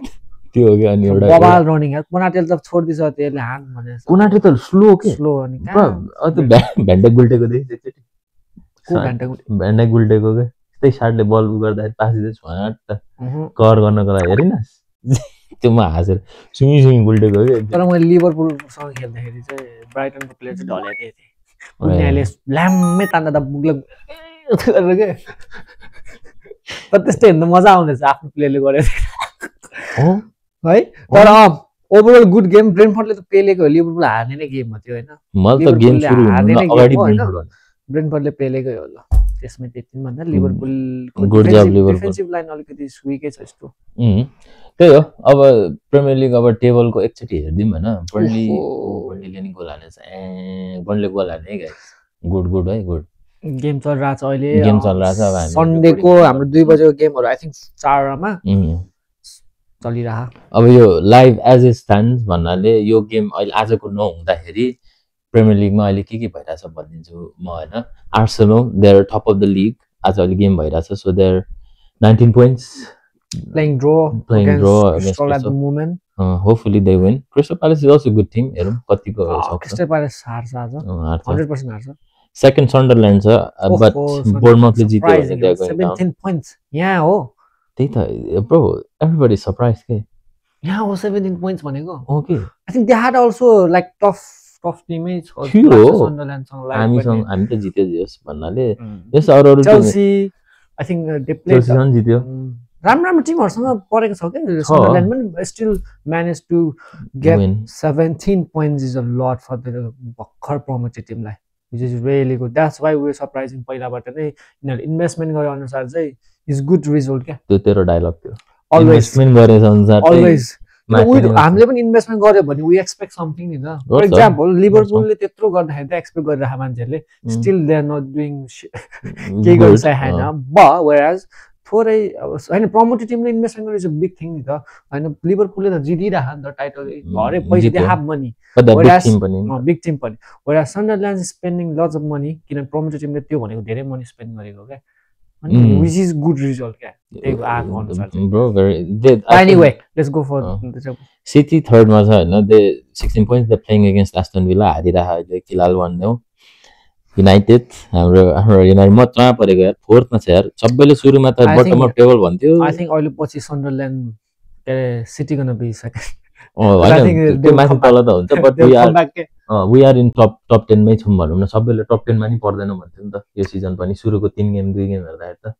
त्यो हो कि अनि एउटा बबाल रनिङ यार कोनाटेले त छोड्दिछ त्यसले हान भने कोनाटे त स्लो के स्लो अनि कहाँ त्यो भ्यान्डा गुल्टेको देख्छ एकचोटी को भ्यान्डा गुल्टेको के त्यही शार्टले बल गर्दा पासिँदै छ्वाट कभर गर्नको लागि हेरिनस् त्यो म हाँसेर सुमी सुमी गुल्टेको के तर मैले लिभरपुलसँग खेल्दाखेरि चाहिँ ब्राइटनको प्लेयर चाहिँ ढल्याएको थिएँ उनीहरूले ल्याम्मै तान्दा त बुग्लक गरेर के तर त्यस्तै हेर्नु मजा आउँदैछ आफ्नो प्लेयरले गरेर है तर ओभरअल गुड गेम ब्रेन्टफोर्डले त पेलेको हो लिभरपुल हार्ने नै गेम हो त्यो हैन मैले त गेम सुरु हुनु अगाडि ब्रेन्टफोर्डले पेलेकै हो ल त्यसमै त्यति भन्दा लिभरपुल गुड जब लिभरपुल डिफेन्सिभ लाइन अलिकति स्विकै छ यस्तो त्यही हो अब प्रिमियर लिग अब टेबलको एकचोटि हेर्दिम हैन बर्नलीले नि गोल हानेछ बर्नले गोल हाने गाइस गुड है गुड गेम चलिरहेछ अहिले गेम चलिरहेछ अब हामी सन्डेको हाम्रो 2 बजेको गेमहरु आई थिंक 4 मा चलिरहा अब यो लाइभ एज ए स्ट्यान्ड्स भन्नाले यो गेम अहिले आजको नहुँदाखेरि प्रिमियर लिगमा अहिले के भइराछ भनिदिन्छु म हैन Arsenal they are top of the league आज अहिले गेम भइराछ so they are 19 points playing draw against Crystal at the moment. Hopefully they win. Crystal Palace is also a good team. कतिको Crystal Palace हार्छ आज 100% हार्छ. Second Sunderland छ but Bournemouth ले जित्यो भने they are going down. 17 points. यहाँ हो. त्यही त bro everybody is surprised के. यहाँ हो 17 points भनेको. Okay. I think they had also like tough team छ Sunderland सँग हामी त जित्यो जस भन्नाले यस अरु Chelsea I think they played Chelsea जित्यो. राम्रो टिमहरुसँग परेको छ के सन्दरल्यान्ड पनि still manage to get 17 points is a lot for the भर्खर प्रमोटेड टिमलाई which is really good that's why we are surprising पहिलाबाट नै यिनीहरुले इन्भेस्टमेन्ट गरे अनुसार चाहिँ इज गुड रिजल्ट क्या त्यो तेरो डायलग थियो अलवेज इन्भेस्टमेन्ट गरे अनुसार अलवेज हामीले पनि इन्भेस्टमेन्ट गर्यो भने वी एक्सपेक्ट समथिङ नि त फर एक्जाम्पल लिभरपुलले त्यत्रो गर्दाखेरि त एक्सपेक्ट गरिरहेको मान्छेहरूले still they are not doing के गर्छ हैन बट वेयरएज थोरै हैन प्रमोटेड टिमले इन्भेस्टमेन्ट गरेको बिग थिङ नि त हैन लिभरपुलले त जितिरहा नि त टाइटल भरे पैसा they have money big team पनि whereas Sunderland spending lots of money किन प्रमोटेड टिमले त्यो भनेको धेरै मनी स्पेन्ड गरेको क्या अनि व्हिच इज गुड रिजल्ट क्या त्यही आको अनुसार bro very anyway let's go for City third मा छ हैन they 16 points they playing against Aston Villa हारिरहा अहिले फिलहाल 1-0 युनाइटेड हाम्रो युनाइटेड म चा परेको यार फोर्थमा छ यार सबैले सुरुमा त बटम अफ टेबल भन्थ्यो आई थिंक अहिले पछि सन्डरल्यान्ड के City gonna be second I think त्यो माथि तल त हुन्छ but we are in top 10 मै छौं भनौं न सबैले टप 10 मा नि पर्दैन भन्थ्यो नि त यो सिजन पनि सुरुको 3 गेम 2 गेम हेर्दा त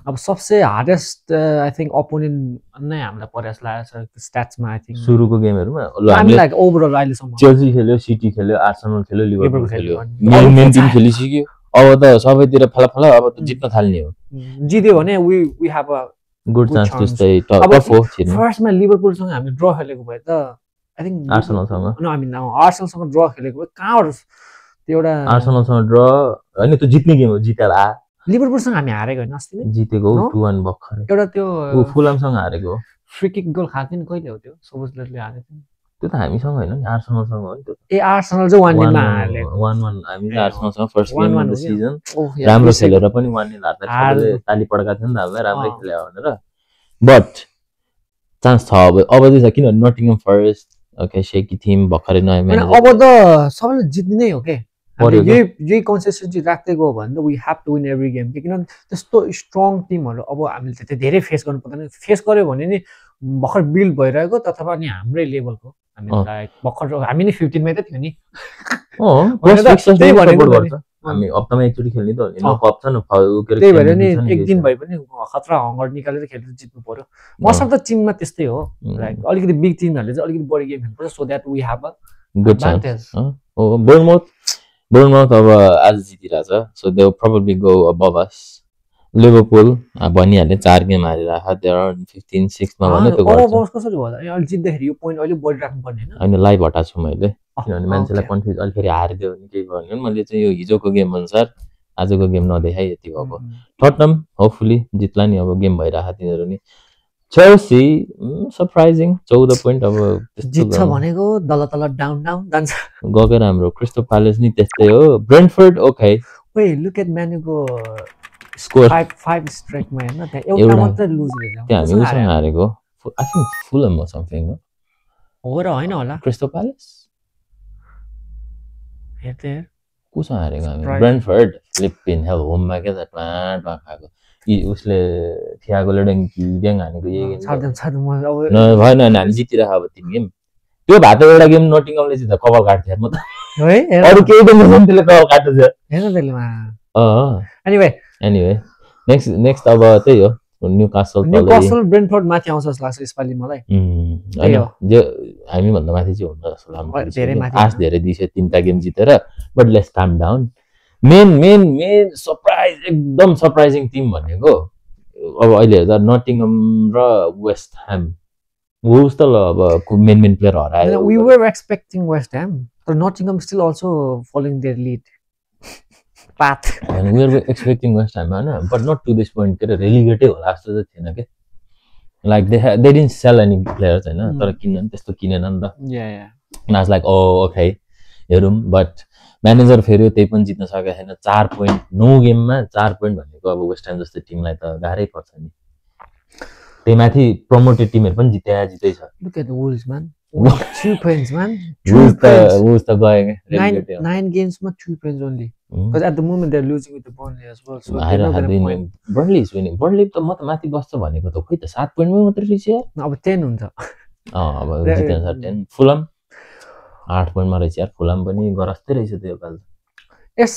अब सबसे हार्डेस्ट आई थिंक अपोनेन्ट नै हामीलाई परेस लागेको छ स्ट्याट्समा आई थिंक सुरुको गेमहरुमा हामी लाइक ओभरअल अहिले सम्म चेल्सी खेल्यो सिटी खेल्यो आर्सेनल खेल्यो लिभरपुल खेल्यो मेन टिम खेलिसक्यो अब त सबैतिर फला अब त जित्न थाल्ने हो जित्यो भने we have a good chance to stay top 4 छिर्नु फर्स्टमा लिभरपुलसँग हामी ड्र खेलेको भए त आई थिंक आर्सेनलसँग नो आई मिन आर्सेनलसँग ड्र खेलेको भए कहाँबाट त्यो एउटा आर्सेनलसँग ड्र हैन त्यो जित्ने गेम हो जितेर लिभरपुलसँग हामी हारेको हैन अस्ति नै जितेको 2-1 भर्खर एउटा त्यो फुलमसँग हारेको फ्री किक गोल खाथ्यो नि कहिले हो त्यो सोबोस्लेटले हालेको थियो त्यो त हामीसँग हैन नि आर्सेनलसँग हो नि त्यो ए आर्सेनल चाहिँ 1-0 मा हाले 1-1 हामी ए, आर्सेनलसँग फर्स्ट 1-1 गेम अफ हो द क्या? सिजन ओह, यार, राम्रो बिर्सेको। खेलेर पनि 1-0 हार्दा सबैले हार- ताली पड्का थियो नि त हामीलाई राम्रै अँ। खेल्यो भनेर बट चान्स छ अब चाहिँ छ किनभने नटिङहम फरेस्ट ओके सेकी टिम भर्खरै नयाँ अनि म्यानेजर अब त सबैले जित्ने नै हो के पर्यो हामीले यही कन्सिस्टेन्सी राख्दै गयो भने त we have to win every game किनभने त्यस्तो स्ट्रङ टिमहरू अब हामीले त्यति धेरै फेस गर्नु पर्दैन फेस गर्यो भने नि भर्खर बिल्ड भइरहेको तथापि अनि हाम्रै लेभलको हामीलाई भर्खर हामी नि 15 मै त थियो नि प्लस त, फिक्सर्स त्यही भनेको सपोर्ट नि। गर्छ हामी हप्तामा एकचोटि खेल्ने त हो नि नो अँ। कप छ न त्यही भएर नि एक दिन भए पनि खतरा हङ्गर निकालेर खेलेर जित्नु पर्यो मसँग त टिममा त्यस्तै हो लाइक अलिकति बिग टिमहरूले चाहिँ अलिकति बढी गेम खेल्नुपर्छ so that we have a good advantage. Chance हो बोर्नमाउथ अब आज जितिरहेछ so they probably go above us Liverpool भनिहाल्ने 4 गेम हारिरहेको दे आर 15 6 मा भन्यो त्यो गर्छ अब कसरी भयो अहिले जित्दाखेरि यो पोइन्ट अहिले बढी राख्नु पर्ने हैन होइन लाइभ हटाएको छु मैले किनभने मान्छेलाई okay. कन्फ्युज अलि फेरि हारिदियो भने केही भयो भने मैले चाहिँ यो हिजोको गेम अनुसार आजको गेम नदेखाइ यति भएको टटनम होपफुली जित्ला नि अब गेम भइरहेको तिनीहरू नि चेल्सी सरप्राइजिङ 14 पोइन्ट अब जित्छ भनेको दल तल डाउन डाउन जान्छ गएको राम्रो क्रिस्टल प्यालेस नि त्यस्तै हो ब्रेन्टफोर्ड ओके ओए लुक एट म्यानुको स्कोर 5 स्ट्राइकमा हैन त्यहाँ एउटा मात्र लुज रहेछ त्यहाँ हामी उसँग हारेको आई थिंक फुलम हो समथिङ हो र हैन होला क्रिस्टल प्यालेस हेर्दै कोसँग हारेको हामी Surprise. ब्रेन्टफोर्ड फ्लिपिन हेल होममा के त ट्वाटमा खाएको यी उसले थियागोले ड्याङ हानेको यही गेम छाड्दै म अब भएन भने हामी जितिरहेको अब 3 गेम त्यो भए त एउटा गेम नटिङमले जित्दा कपाल काट्थ्यो म त है हेर अरू केही पनि छैन त्यसले कपाल काट्छ हेर त्यसले एनीवे एनिवे नेक्स्ट अब त्यही हो न्युकासल न्युकासल ब्रेन्टफोर्ड माथि आउँछ जस्तो लाग्छ यसपालि मलाई त्यही हैन हो। जो हामी भन्दा माथि चाहिँ हुन्न जस्तो लाग्छ धेरै माथि आश धेरै दियो 3टा गेम जितेर but let's calm down main surprise एकदम सरप्राइजिङ टिम भनेको अब अहिले हेर्दा नटिङहम र वेस्ट ह्याम वुल्स त ल अब मेन प्लेयर हरायो we were expecting West Ham तर Nottingham still also following their lead path and we were expecting West Ham हैन but not to this point के रेलिगेटै होला जस्तो चाहिँ थिएन के like they didn't sell any players हैन तर किन्न त्यस्तो किनेन नि त या and I was like oh okay हेरौँ बट म्यानेजर फेरि त्यही पनि जित्न सकेको छैन 4 पोइन्ट 9 गेममा 4 पोइन्ट भनेको अब वेस्ट ह्याम जस्तो टिमलाई त गाह्रै पर्छ नि त्यही माथि प्रमोटेड टिमहरु पनि जितै छ look at the Wolves man 2 points man Wolves त गयो के relegate 9 games ma 2 points only because at the moment they're losing with the Burnley as well so I they're not have going to been Burnley is winning Burnley त म त माथि बस्छ भनेको त खोइ त 7 पोइन्टमै मात्र रहेछ यार अब 10 हुन्छ अब जित्न छ 10 फुलम 8 पोइन्टमा रहेछ यार फुलम पनि गरस्तै रहेछ त्यो योपाल yes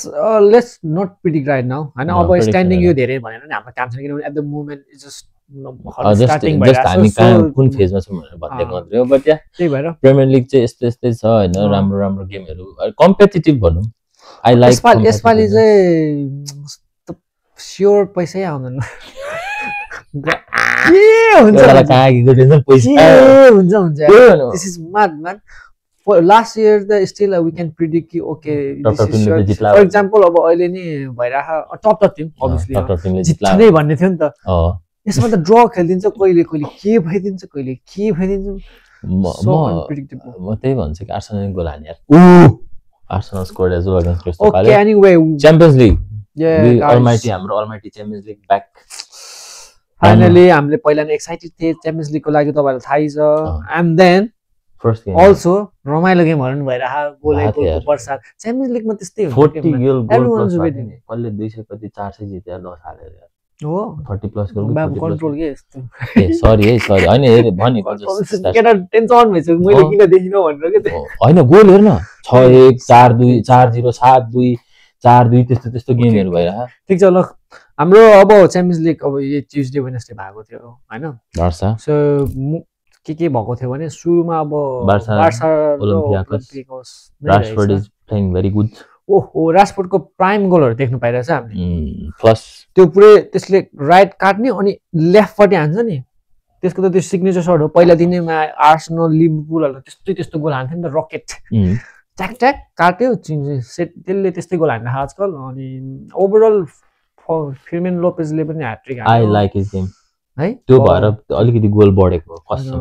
let's not predict right now हैन अब predict स्ट्यान्डिङ right यो धेरै भनेर नि हाम्रो काम छैन किनभने at the moment it's just just हामी कहाँ कुन फेजमा छौँ भनेर भन्दै मात्रै हो बट या त्यही भएर प्रिमियर लिग चाहिँ यस्तै छ हैन राम्रो गेमहरु कम्पिटिटिभ भनौँ आई लाइक यसपालि चाहिँ स्योर पैसै आउँदैन के हुन्छ कागीको टेन्सन पैसा हुन्छ this is mad man for last year the still we can predict कि okay this is sure for example अब अहिले नि भइराख टप टिम obviously जित्ने भन्ने थियो नि त यसमा त ड्र खेलिदिन्छ कहिले के भइदिन्छ म त्यही भन्छु कि आर्सेनल गोल हाने यार Arsenal scored as well against Crystal Palace okay anyway Champions League almighty Champions League back finally हामीले पहिला नै एक्साइटेड थिए च्याम्पियन्स लिगको लागि तपाईहरुलाई थाहै छ and then first game also रमाइलो गेमहरु भइराख गोलको वर्षा च्याम्पियन्स लिगमा त्यस्तै हुन्छ 40 गोल प्लस कसले 200 कति 400 जिते यार 10 हालेर यार हो 30 प्लस गोल कन्ट्रोल के यस्तो ए सरी हैन हेरे भनेको केटा टेन्सन भइसक्यो मैले किन देखिन भनेर के हैन गोल हेर्न 6-1 4-2 4-0 7-2 4-2 त्यस्तो गेमहरु भइराख ठीक छ ल हाम्रो अब च्याम्पियन्स लिग अब यो ट्युजडे वेडनेसडे भएको थियो हैन बार्सा सो के भएको थियो भने सुरुमा अब Barca Olympiacos Rashford is playing very good ओहो राशफोर्डको प्राइम गोलहरु देख्नु पाइरहेछ हामीले प्लस त्यो पुरै त्यसले राइट काट्ने अनि लेफ्टपट्टि हान्छ नि त्यसको त त्यो सिग्नेचर सर्ट हो पहिला दिनेमा आर्सेनल लिभरपुलहरु त्यस्तो गोल हान्थ्यो नि त रकेट ट्याक ट्याक काट्यो सेट त्यसले त्यस्तै गोल हान्न आजकल अनि ओभरअल फिर्मिन लोपेजले पनि ह्याट्रिक हान्यो आई लाइक हिज गेम है त्यो भएर अलिकति गोल बढेको कसम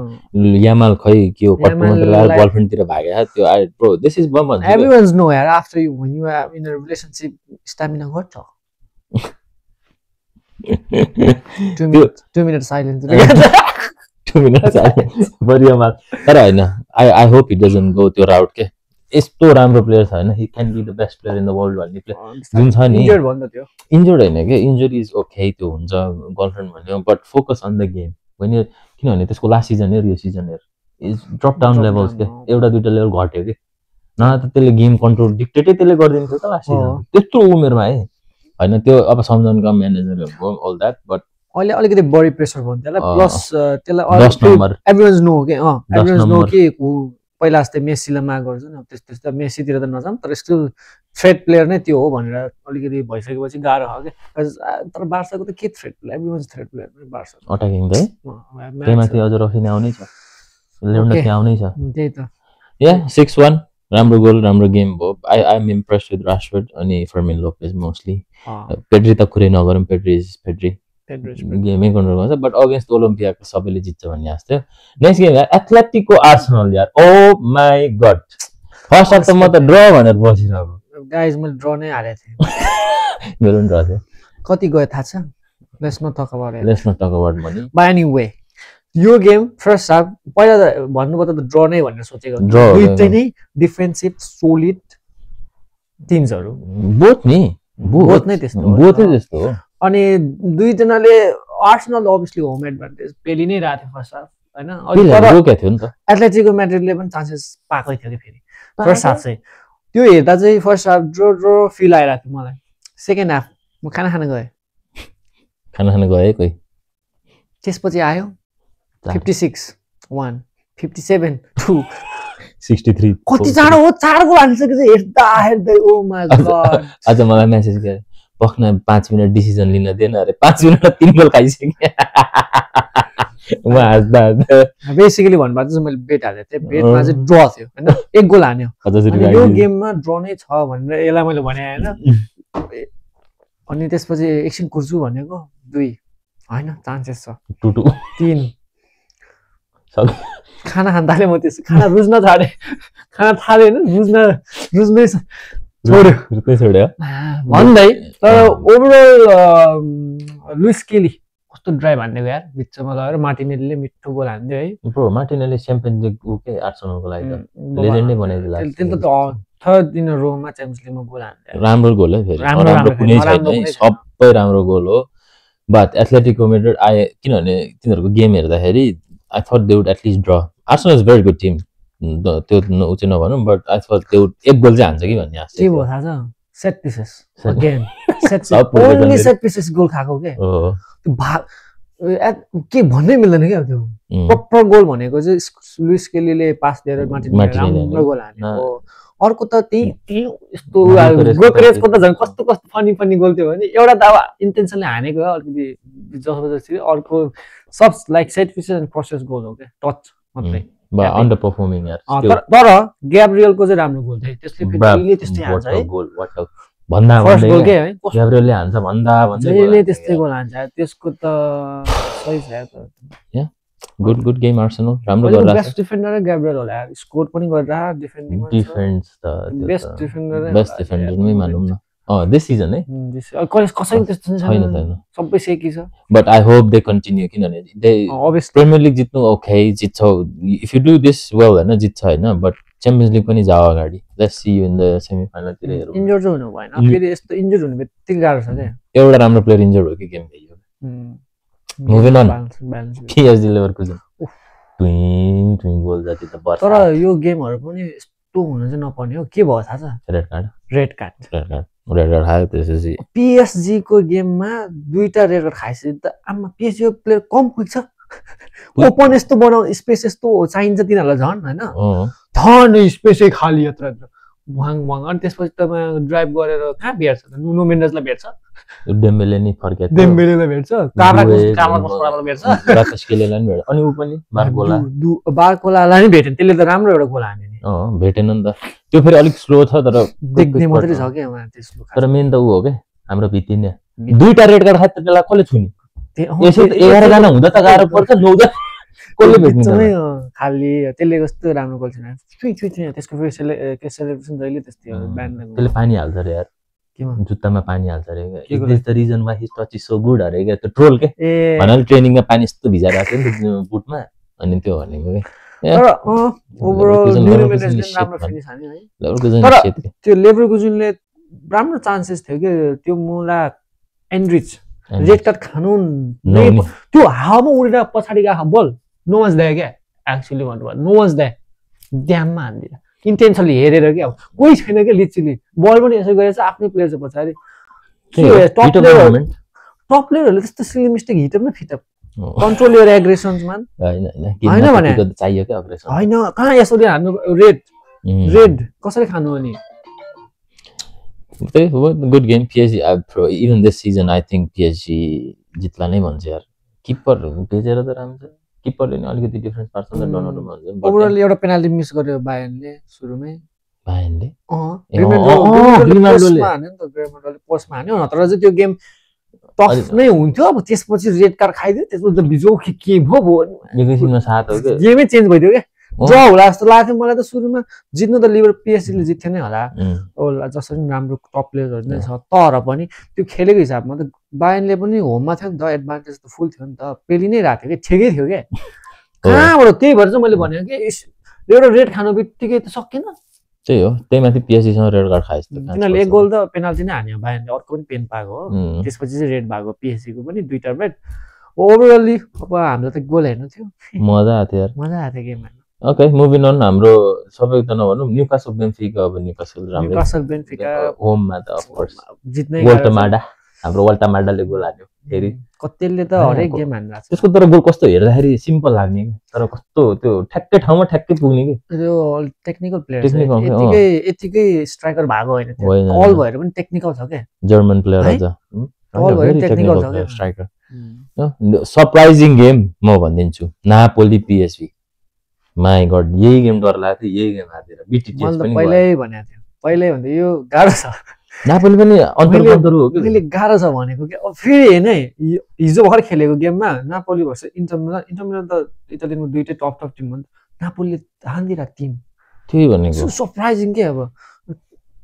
यामाल खै के हो गर्लफ्रेन्डतिर भागे त्यो I bro this is bomb everyone's no यार after you when you are in a relationship stamina घट्छ 2 minute silence 2 minutes but Yamal तर हैन I hope it doesn't go त्यो राउट के यस्तो राम्रो प्लेयर छ हैन he can be the best player in the world भन्ने प्लेयर जुन छ नि इन्जर्ड भन्दा त्यो इन्जर्ड हैन के इन्जरी इज ओके त्यो हुन्छ गर्लफ्रेन्ड भन्यो but focus on the game भने किनभने त्यसको लास्ट सिजन हेर यो सिजन हेर इज ड्रप डाउन लेभल्स के एउटा दुईटा लेभल घट्यो के न त त्यसले गेम कन्ट्रोल डिक्टेटै त्यसले गरिदिन्थ्यो त लास्ट सिजन त्यत्रो उमेरमा है हैन त्यो अब सम्झाउनुका म्यानेजरहरुको अल दैट बट अहिले अलिकति बडी प्रेसर भयो त्यसलाई प्लस त्यसलाई 10 नम्बर एभ्रीवन्स नो के एभ्रीवन्स नो कि पहिला जस्तै मेसीलाई माग गर्छ नि त्यस्तो मेसीतिर त नजाम तर स्टिल थ्रेड प्लेयर नै त्यो हो भनेर अलिकति भइसकेपछि गाह्रो हो के तर बार्साको त के थ्रेड प्लेयर एभ्रीवन्स थ्रेड प्लेयर नै बार्सा अट्याकिङ त त्यहीमाथि अझ रफिनी आउनै छ लेउन्डा के आउनै छ त्यही त या 6-1 राम्रो गोल राम्रो गेम भयो I am impressed with Rashford अनि फर्मिन लोपेज मोस्टली पेड्री त कुरै नगरौँ पेड्री गेमै कन्ट्रोल गर्छ बट अगेन्स्ट ओलम्पियाको सबैले जित्छ भन्ने आश थियो नेक्स्ट गेम एथलेटिको आर्सेनल यार ओ माई गड फर्स्ट हाफ त म त ड्र भनेर बसिरहेको गाइज मैले ड्र नै हालेको थिएँ मेरो पनि ड्र थियो कति गयो थाहा छ let's not talk about money by anyway यो गेम फर्स्ट हाफ पहिला त भन्नुपर्दा त ड्र नै भनेर सोचेको दुईटै नै डिफेन्सिभ सोलिड टिम्सहरू बोथ नै त्यस्तो हो अनि दुईजनाले आर्सेनल अभियसली होम एडभान्टेज पेली नै रहेको थियो फर्स्ट हाफ हैन एथलेटिको म्याड्रिडले पनि चान्सेस पाएकै थियो कि फेरि फर्स्ट हाफ चाहिँ त्यो हेर्दा चाहिँ फर्स्ट हाफ ड्र फिल आइरहेको थियो मलाई सेकेन्ड हाफ म खाना खान गएँ कोही त्यसपछि आयो 56-1 57-2 63 कति चाँडो हो 4 गोल हालिसकेपछि हेर्दै ओ माय गॉड आज मलाई मेसेज गरे पक्न 5 मिनट डिसिजन लिन दिएन अरे 5 मिनटमा 3 गोल खाइसके म हाँस्दा बेसिकली भन्नुपर्दा चाहिँ मैले बेट हालेको थिएँ बेटमा चाहिँ ड्र थियो हैन 1 गोल हान्यो यो गेममा ड्र नै छ भनेर यसलाई मैले भने हैन अनि त्यसपछि एकछिन कुर्छु भनेको 2 हैन चान्सेस छ 2-2 3 खाना खान थाले म त्यस खाना रुज्न छाडे खाना थाले हैन रुज्नै छोड्यो भन्दै तर ओभरअल लुइस केली कस्तो ड्राइभ हान्दियो यार बिचमा लगेर मार्टिनेलीले मिठो गोल हान्दियो है ब्रो मार्टिनेली च्याम्पियन्स लिग उके आर्सेनलको लागि त लेजेन्डै बनाइदिला त्यसले त थर्ड इन रोमा च्याम्पियन्स लिगमा गोल हान्दियो राम्रो गोल है फेरि राम्रो कुनै छैन सबै राम्रो गोल हो बट एथलेटिको म्याड्रिड आए किनभने तिनीहरुको गेम हेर्दाखेरि I thought they would at least draw Arsenal is very good team त्यो चाहिँ नभनौँ but I thought they would 1 goal चाहिँ हान्छ कि भन्ने आश के भयो थाहा छ set pieces again set pieces goal खाएको के के भन्नै मिल्दैन क्या त्यो प्रपर गोल भनेको चाहिँ लुइस केलीले पास दिएर मार्टिनेलीले राम्रो गोल हानेको अर्को त त्यही यस्तो गोकरेजको त झन् कस्तो फनी गोल थियो भने एउटा त अब इन्टेन्सनले हानेको हो अलिकति जबरजस्ती अर्को sub like set pieces and crosses goal हो क्या टच मात्रै अन्डर परफर्मिङ यार तर ग्याब्रियलको चाहिँ राम्रो गोल थियो त्यसले फेरि त्यस्तै हान्छ है गोल वाट भन्दा फर्स्ट गोल के है ग्याब्रियलले हान्छ भन्दै त्यस्तै गोल हान्छ त्यसको त सही छ यार गुड गेम आर्सेनल राम्रो गरिरहेको बेस्ट डिफेन्डर ग्याब्रियल होला यार स्कोर पनि गरेर डिफेन्डिङमा डिफेन्स त बेस्ट डिफेन्डर नै मानौँ न दिस सिजन है कसैले त्यस्तो छैन सबै सेकी छ but I hope they continue किनभने दे प्रिमियर लिग जित्नु ओके जित्छ if you do this well हैन जित्छ हैन बट च्याम्पियन्स लिग पनि जाओ अगाडि let's see you in the semi final तिर हेरौँ इन्जर्ड हुनु भएन फेरि यस्तो इन्जर्ड हुने बित्तिकै गाह्रो छ के एउटा राम्रो प्लेयर इन्जर्ड हो कि गेम भयो मुभिङ अन पीएसजी लेभरकुजन ट्विङ गोल जति त बर्छ तर यो गेमहरु पनि यस्तो हुन चाहिँ नपर्ने हो के भयो थाहा छ रेड कार्ड खायो त्यसपछि पीएसजी को गेममा 2टा रेड कार्ड खाइसक्यो त आमा पीएसजी प्लेयर कम क्विक छ ओपन यस्तो बनाउ स्पेस यस्तो चाहिन्छ तिनीहरुलाई झन् हैन धन स्पेसै खाली यत्र वाङ अनि त्यसपछि त ड्राइभ गरेर कहाँ भेट्छ नुनो मेन्डेसलाई भेट्छ डेम्बेले नि फर्के डेम्बेलेलाई भेट्छ कार्लाकोसलाई भेट्छ रातस्केलेलाई नि भेट्छ अनि उ पनि बारकोलालाई नि भेटेन त्यसले त राम्रो एउटा गोल हान्यो नि भेटेन नि त त्यो फेरि अलिक स्लो छ तर देख्ने मात्रै छ के उहाँ त्यसको तर मेन त उ हो के हाम्रो भित्तिने 2टा रेड कार्ड खाए त्यसलाई कसले छुनी यसो 11 जना हुँदा त गाह्रो पर्छ 9 जना कसले भेट्नु त खाली त्यसले कस्तो राम्रो गोल छैन त्यसको फेरि सेलिब्रेसन जहिले त्यस्तै हो ब्यान्ड त्यसले पानी हाल्छ रे यार जुत्तामा पानी हाल्छ रे is the reason why his touch is so good अरे के त्यो ट्रोल के भन्नाले ट्रेनिङमा पानी यस्तो भिजाइरहेको थियो नि त्यो बुटमा अनि त्यो भनेको के तर ओभरअल न्युमेरिकल्स राम्रो फिनिस हान्यो है तर त्यो लेभरकुजनले राम्रो चान्सेस थियो के त्यो मुला एन्ड्रिच रेड कार्ड खानु त्यो हावामा उडेर पछाडि गएको बल नो वाज द्याट क्या एक्चुअली भन्नुभयो नो वाज द्याट ड्याममा हान्दिन इन्टेन्सनली हेरेर क्या अब कोही छैन क्या लिटरली बल पनि यसो गरेछ आफ्नै प्लेयर छ पछाडि टप प्लेयरहरूले त्यस्तो सिली मिस्टेक हिटअप न फिटअप कन्ट्रोल योर एग्रेसन्स मान हैन भने चाहियो के अग्रेसन हैन कहाँ यसरी हान्नु रेड कसरी खानु अनि त्यही हो good game PSG even this season I think PSG जित्ला नै भन्छ यार किपर भेजेर त राम्रो छ किपरले नि अलिकति डिफरेन्स पार्छ नि डनोरुमा भन्छ ओभरअल एउटा पेनाल्टी मिस गर्यो बायनले सुरुमै बायनले ग्रिमाल्डोले हान्यो नि त ग्रिमाल्डोले पोस्टमा हान्यो नत्र चाहिँ त्यो गेम टफ नै हुन्थ्यो अब त्यसपछि रेड कार्ड खाइदियो त्यसपछि त बिजो के भयो एकैछिनमा 7 हो के गेमै चेन्ज भइदियो के ड्र होला जस्तो लाग्थ्यो मलाई त सुरुमा जित्नु त लिभर पीएसजीले जित्थ्यो नै होला जसरी राम्रो टप प्लेयरहरू नै छ तर पनि त्यो खेलेको हिसाबमा त बायनले पनि होममा थियो नि त एडभान्टेज त फुल थियो नि त पेली नै राख्थ्यो कि ठिकै थियो क्या कहाँबाट त्यही भएर चाहिँ मैले भनेको कि एउटा रेड खानु बित्तिकै त सकिएन त्यही हो त्यही माथि पीएसजीसँग रेड कार्ड खाएछ तिनीहरूले एक गोल त पेनाल्टी नै हान्यो बायनले अर्को पनि पेन पाएको हो त्यसपछि चाहिँ रेड भएको पीएसजीको पनि दुईटा रेड ओभरअली अब हामीलाई त गोल हेर्नु थियो मजा आएको थियो यार मजा आएको थियो गेममा ओके मुभिङ अन हाम्रो सबै त नभनौँ न्युकासल बेन्फिका अब न्युकासल राम्रो न्युकासल बेन्फिका होममा त अफ कोर्स जित्नै वल्टमाडा हाम्रो वल्टमाडाले गोल हान्यो फेरि कतिले त हरेक गेम हान्नु त्यसको तर गोल कस्तो हेर्दाखेरि सिम्पल लाग्ने तर कस्तो त्यो ठ्याक्कै ठाउँमा ठ्याक्कै पुग्ने कि त्यो टेक्निकल प्लेयर यतिकै स्ट्राइकर भएको होइन त्यो अल भएर पनि टेक्निकल छ के जर्मन प्लेयर अझ अल भएर टेक्निकल छ के स्ट्राइकर सरप्राइजिङ गेम म भनिदिन्छु नापोली पीएसभी माई गॉड यही गेम डर लाग्थ्यो यही गेम हारेर बीटीटीएस पनि पहिल्यै भनेको थियो पहिल्यै भन्दा यो गाह्रो छ नापोली पनि अन्तर्गतहरु हो के मैले गाह्रो छ भनेको के अब फेरि हेर्न है हिजो भर्खर खेलेको गेममा नापोली भर्सेस इन्टर मिलान त इटालीको दुईटै टप टिम हो नि नापोलीले हान्दिरहेको टिम त्यही भनेको सरप्राइजिङ के अब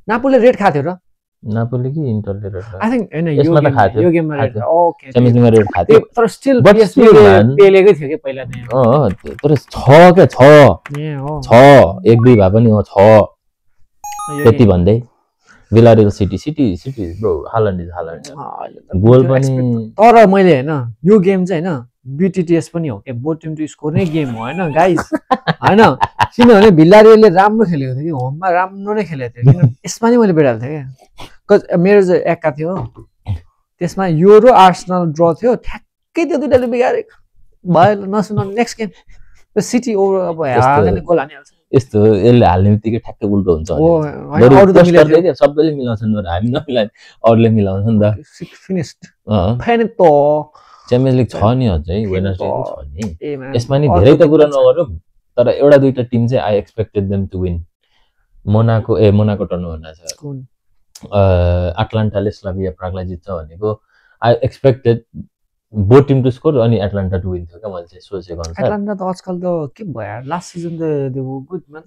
नापोलीले रेड खाथ्यो र नापोली कि इन्टरले रेड आई थिंक हैन यसमा त खाथ्यो यो गेममा रेड ओके च्याम्पियन्स लिगमा रेड खाथ्यो तर स्टिल पीएसजीले पेलेकै थियो के पहिला नै तर 6 के 6 1-2 भए पनि 6 त्यति भन्दै विलारियल सिटी ब्रो हालन्ड गोल पनि तर मैले हैन यो गेम चाहिँ हैन बीटीटीएस पनि हो के बोथ टिम टु स्कोर नै गेम हो हैन गाइस हैन किनभने विलारियलले राम्रो खेलेको थियो कि होममा राम्रो नै खेलेको थियो किन यसमा नि मैले बेडाल थिएँ के मेरो चाहिँ एका थियो त्यसमा यो र आर्सेनल ड्र थियो ठ्याक्कै त्यो दुईटाले बिगारे भयो नसुन नेक्स्ट गेम सिटी ओभर अब हाल्ने गोल हानिहाल्छ यस्तो यसले हाल्ने बित्तिकै ठ्याक्कै उल्टो हुन्छ अरु त मिलाउँछ के सबैले मिलाउँछन् र हामी नमिलाए अरूले मिलाउँछ नि त फिनिश्ड फाइनल त च्याम्पियन्स लिग छ नि अझै वेडनेसडे छ नि यसमा नि धेरै त कुरा नगरौँ तर एउटा दुईटा टिम चाहिँ I expected them to win Monaco turn भन्न छ अटलान्टाले स्लाभिया प्रागलाई जित्छ भनेको I expected both team to score अनि एटलान्टा टु विन थियो क्या मैले चाहिँ सोचेको अनुसार एटलान्टा त आजकल त के भयो लास्ट सिजन त they were good man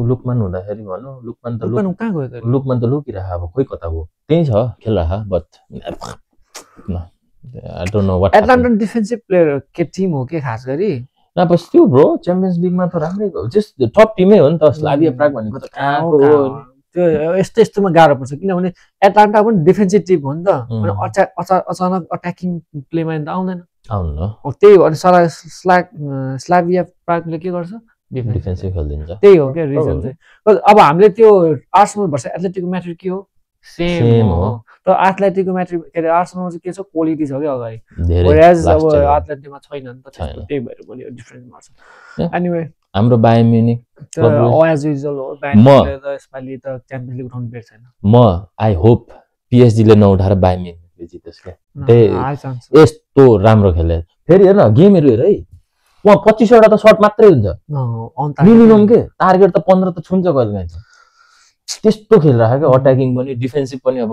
Lookman हुँदाखेरि भनौँ लुकमान कहाँ गयो त लुकमान त लुकिरह अब खोइ कता हो त्यही छ खेलिरह but I don't know what Atalanta defensive player के टिम हो के खास गरी बस त्यो ब्रो च्याम्पियन्स लिगमा त राम्रै जस्ट टप टिमै हो नि त स्लाभिया प्राग भनेको त कहाँको हो त्यो यस्तोमा गाह्रो पर्छ किनभने एटलान्टा पनि डिफेन्सिभ टिम हो नि त अनि अचानक अट्याकिङ प्लेमा त आउँदैन आउनु त्यही हो अनि स्लाभिया प्रागले के गर्छ डिफेन्सिभ खेलिदिन्छ त्यही हो क्या रिजन चाहिँ अब हामीले त्यो आर्सेनल भर्सेस एथलेटिको म्याटर के हो सेम हो तर एथलेटिको म्याटर के अरे आर्सेनलमा चाहिँ के छ क्वालिटी छ क्या अगाडि व्हेरेज अब एथलेटिकमा छैन नि त त्यही भएर पनि डिफरेन्स मार्छ एनीवे हाम्रो बायर्न म्युनिक एज युजुअल हो बायर्न त यसपालि त च्याम्पियन्स लिग उठाउनु बेट छैन म आई होप पीएसजीले नउठाएर बायर्न म्युनिकले जितोस् के त्यही यस्तो राम्रो खेले फेरि हेर्न गेमहरु हेर है वहाँ 25 वटा त शट मात्रै हुन्छ मिनिमम के टार्गेट त 15 त छुन्छ कहिले त्यस्तो खेलिरहेको क्या अट्याकिङ पनि डिफेन्सिभ पनि अब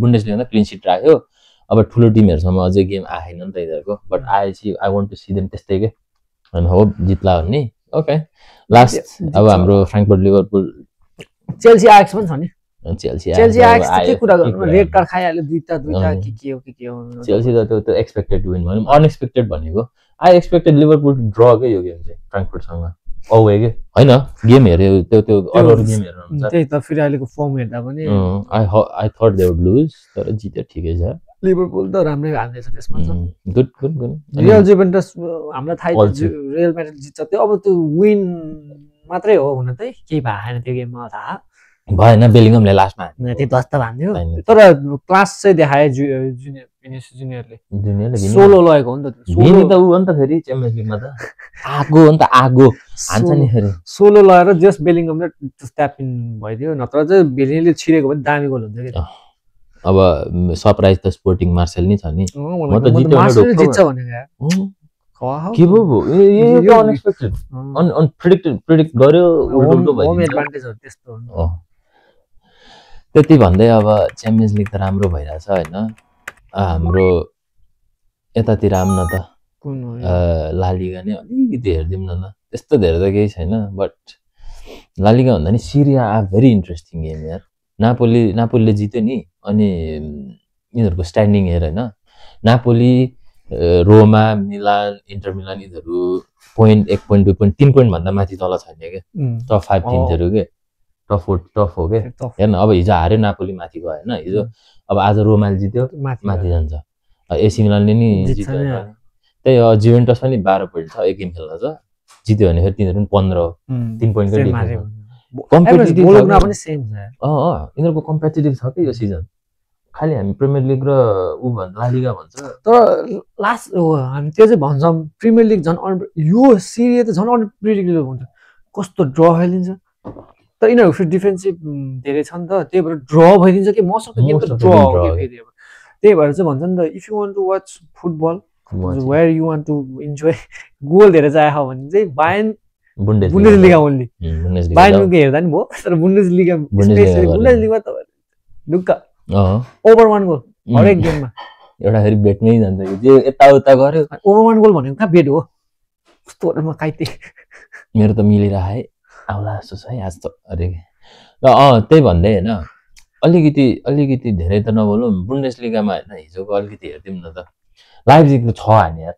बुन्डेसलिगामा क्लिन सिट राख्यो अब ठुलो टिमहरुसँग अझै गेम आएन नि त यिनीहरुको बट आएपछि I want to see them त्यस्तै के अनि होप जित्ला भन्ने ओके लास्ट अब हाम्रो फ्र्याङ्कफर्ट लिभरपुल चेल्सी आएक्स पनि छ नि चेल्सी आएक्स त के कुरा गर्नु रेड कार्ड खाइहाल्यो दुईटा के हो चेल्सी त त्यो एक्सपेक्टेड विन भनौँ अनएक्सपेक्टेड भनेको आई एक्सपेक्टेड लिभरपुल ड्र के यो गेम चाहिँ फ्र्याङ्कफर्टसँग औवे के हैन गेम हेर्यो त्यो अरु गेम हेर्नु हुन्छ त्यही त फेरि अहिलेको फर्म हेर्दा पनि I thought they would lose तर जित्यो ठिकै छ लिभरपुल त राम्रै हाल्दैछ त्यसमा त गुड रियल जुभेन्टस हामीलाई थाहा रियल म्याड्रिड जित्छ त्यो अब त्यो विन मात्रै हो हुन त केही भएन त्यो गेममा थाहा भएन बेलिङमले लास्टमा त्यो दस्त भन्थ्यो तर क्लास चाहिँ देखाए जुनियरले 16 लगेको हो नि त विनी त उ हो नि त फेरि च्याम्पियन्स लिगमा त आगो हो नि त आगो हान्छ नि फेरि 16 लगाएर जस्ट बेलिङमले स्ट्याप इन भइदियो नत्र चाहिँ बेलिङले छिरेको पनि दामी गोल हुन्थ्यो के अब सरप्राइज त स्पोर्टिङ मार्सेल नि छ नि म त जित्यो जित्छ भनेको यार के भयो यो अनएक्सपेक्टेड अनप्रेडिक्टेड प्रेडिक्ट गर्यो उल्टो भयो होम एडभान्टेजहरु त्यस्तो हो त्यति भन्दै अब च्याम्पियन्स लिग त राम्रो भइराछ हैन हाम्रो यतातिर आउन त कुन हो ला लिगा नै अलिकति हेर्दिम न त त्यस्तो धेरै त केही छैन बट ला लिगा भन्दा नि सिरिया आ भेरी इन्ट्रेस्टिङ गेम यार नापोलीले जित्यो नि अनि यिनीहरुको स्ट्यान्डिङ हेर हैन नापोली रोमा मिलान इन्टर मिलान यिनीहरु पोइन्ट 1 पोइन्ट 2 पोइन्ट 3 पोइन्ट भन्दा माथि तल छैन के टप 5 टिमहरु के टफ हो के हेर्न अब हिजो हार्यो नापोली माथि गयो हैन हिजो अब आज रोमाले जित्यो माथि जान्छ एसी मिलानले नि जित्यो त्यही हो जुभेन्टस पनि 12 पोइन्ट छ एक गेम खेल्न छ जित्यो भने फेरि तिनीहरु पनि 15 हो 3 पोइन्टकै डिफरेन्स कम्पिटिटिभ बोलमा पनि सेम छ यिनीहरुको कम्पिटिटिभ छ के यो सिजन खाली हामी प्रिमियर लिग र उ भन्छ ला लिगा भन्छ तर लास्ट हामी त्यो चाहिँ भन्छौँ प्रिमियर लिग झन् यो सिरिया त झन् अनप्रेडिक्टेबल हुन्छ कस्तो ड्र खेलिन्छ तर यिनीहरु फेरि डिफेन्सिभ धेरै छ नि त त्यही भएर ड्र भइदिन्छ कि मोस्ट अफ द गेम त ड्र हो के फेरि त्यही भएर चाहिँ भन्छ नि त if you want to watch football where you want to enjoy goal धेरै चाहियो भने चाहिँ बायर्न बुन्डेसलिगा ओन्ली बायर्नको हेर्दा नि भयो तर बुन्डेसलिगा त ढुक्क ओभर 1 गोल हरेक गेममा एउटा फेरि बेटमै जान्छ कि जे यताउता गर्यो ओभर 1 गोल भनेको कहाँ बेट हो कस्तो म काइते मेरो त मिलिरहा है आउला जस्तो छ है आज त अरे र त्यही भन्दै हैन अलिकति धेरै त नबोलौँ बुन्डेसलिगामा हैन हिजोको अलिकति हेर्दिम न त लाइप्जिग त छ हाने यार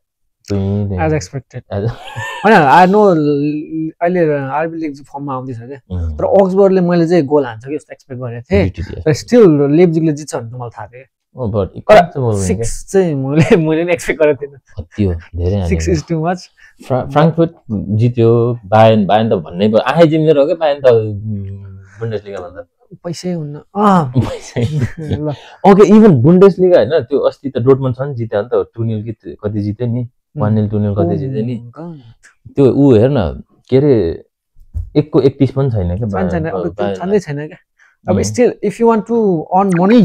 एज एक्सपेक्टेड हैन आई नो अहिले आरबी लिग फर्ममा आउँदैछ के तर अक्सबर्गले मैले चाहिँ गोल हान्छ कि जस्तो एक्सपेक्ट गरेको थिएँ तर स्टिल लेप्जिगले जित्छ भने त मलाई थाहा थियो ओ बट 6 चाहिँ मैले नि एक्सपेक्ट गरेको थिएन अति हो धेरै हाने 6 इज टु मच फ्र्याङ्कफर्ट जित्यो बायर्न त भन्नै पर्यो आफै जिम्मेर हो के बायर्न त बुन्डेसलिगा भन्दा पैसै हुन्न ओके इभन बुन्डेसलिगा हैन त्यो अस्ति त डोर्टमन्ड सँग जित्यो नि त 2-0 कि कति जित्यो नि 1-0 2-0 कति जित्यो नि त्यो उ हेर्न के रे 1 को 31 पनि छैन के छँदै छैन के अब still if you want to earn money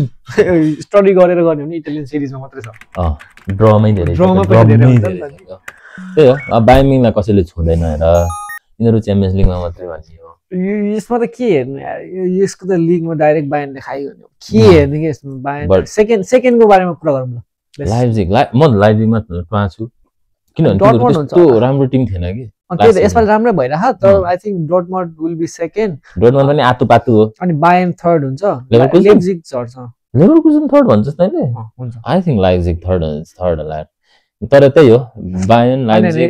study गरेर गर्ने भने इटालियन सिरिजमा मात्रै छ ड्रमै धेरै त्यही हो अब बायर्न म्युनिखलाई कसैले छुँदैन र यिनीहरु च्याम्पियन्स लिगमा मात्रै भन्ने हो यसमा त के हेर्नु यार यसको त लिगमा डाइरेक्ट बायर्नले खाइयो भने के हेर्ने के यसमा बायर्न सेकेन्डको बारेमा कुरा गरौँ ल लाइप्जिग म लाइप्जिगमा पाछु किनभने त्यस्तो राम्रो टिम थिएन कि त्यो त यसपालि राम्रै भइराछ तर I think Dortmund will be second Dortmund पनि आतु पातु हो अनि बायर्न थर्ड हुन्छ लेप्जिग चढ्छ लेभरकुजन थर्ड भन्छस् तैले हुन्छ आई थिंक लाइप्जिग थर्ड होला तर त्यही हो बायर्न लाइप्जिग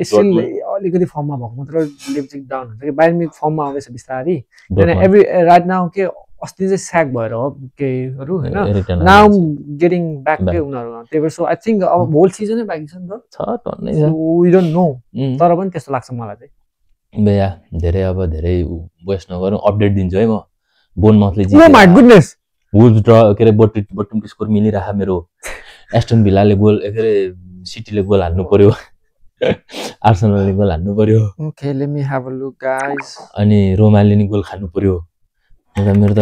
अलिकति फर्ममा भएको मात्र लेप्जिग डाउन हुन्छ कि बायर्न मिड फर्ममा आउँदैछ बिस्तारै एभ्री राइट नाउ के अस्ति चाहिँ स्याक भएर हो केहीहरु हैन नाउ गेटिङ ब्याक के उनीहरु त्यही भएर सो आई थिंक अब होल सिजनै बाँकी छ नि त छ टन्नै छ वी डोन्ट नो तर पनि त्यस्तो लाग्छ मलाई चाहिँ बेया धेरै वेस्ट नगरौँ अपडेट दिन्छु है म बोनमथले जित्यो oh my goodness Wolves draw के रे बटम स्कोर मिलिराखा मेरो एस्टन भिलाले गोल के रे सिटीले गोल हाल्नु पर्यो आर्सेनलले गोल हाल्नु पर्यो okay let me have a look guys अनि रोमाले नि गोल खानु पर्यो मेरो त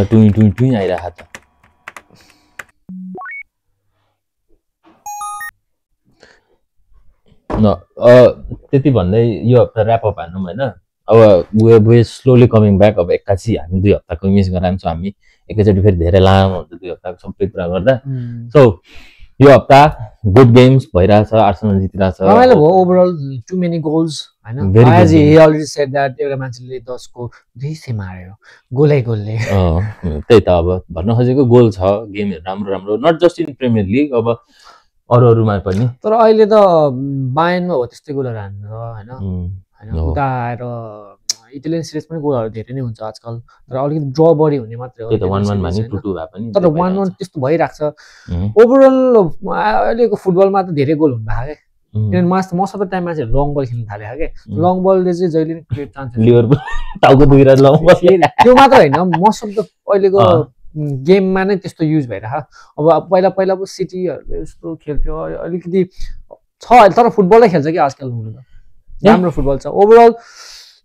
टुई आइराखा त त्यति भन्दै यो हप्ता ऱ्याप अप हान्नु हैन अब वे स्लोली कमिङ ब्याक अब एक्कासी हामी 2 हप्ताको मिस गराउँछौँ हामी एकैचोटि फेरि धेरै लामो हुन्छ 2 हप्ताको सबै कुरा गर्दा सो यो हप्ता गुड गेम्स भइरहेछ आर्सेनल जितिरहेछ रमाइलो भयो ओभरअल टु मेनी गोल्स हैन Very good आज game. he already said that एउटा मान्छेले 10 को 2 से मार्यो गोलले त्यही त अब भन्न खोजेको गोल छ गेमहरु राम्रो राम्रो not just in premier League अब अरूमा पनि तर अहिले त बायनमा हो त्यस्तै गोलहरु हान्छ हैन हैन हो। उता आएर इटालियन सिरिज पनि गोलहरु धेरै नै हुन्छ आजकल तर अलिकति ड्र बढी हुने मात्रै हो त्यही त 1-1 Italian भनी series, हैन? 2-2 भए पनि तर 1-1 त्यस्तो भइराख्छ उम्, ओभरअल अहिलेको फुटबलमा त धेरै गोल हुन भएको के उम्, किनभने मोस्ट अफ द टाइम मान्छेहरू लङ बल खेल्न थाले के लङ बलले चाहिँ जहिले पनि क्रिएट चान्सेस लिभरपुल टाउको दुखेर ल त्यो मात्र होइन मोस्ट अफ द अहिलेको अँ। गेममा नै त्यस्तो युज भइरहेको अब पहिला पहिला पो सिटीहरूले यस्तो खेल्थ्यो अलिकति छ अहिले तर फुटबलै खेल्छ कि आजकल हुनु त राम्रो फुटबल छ overall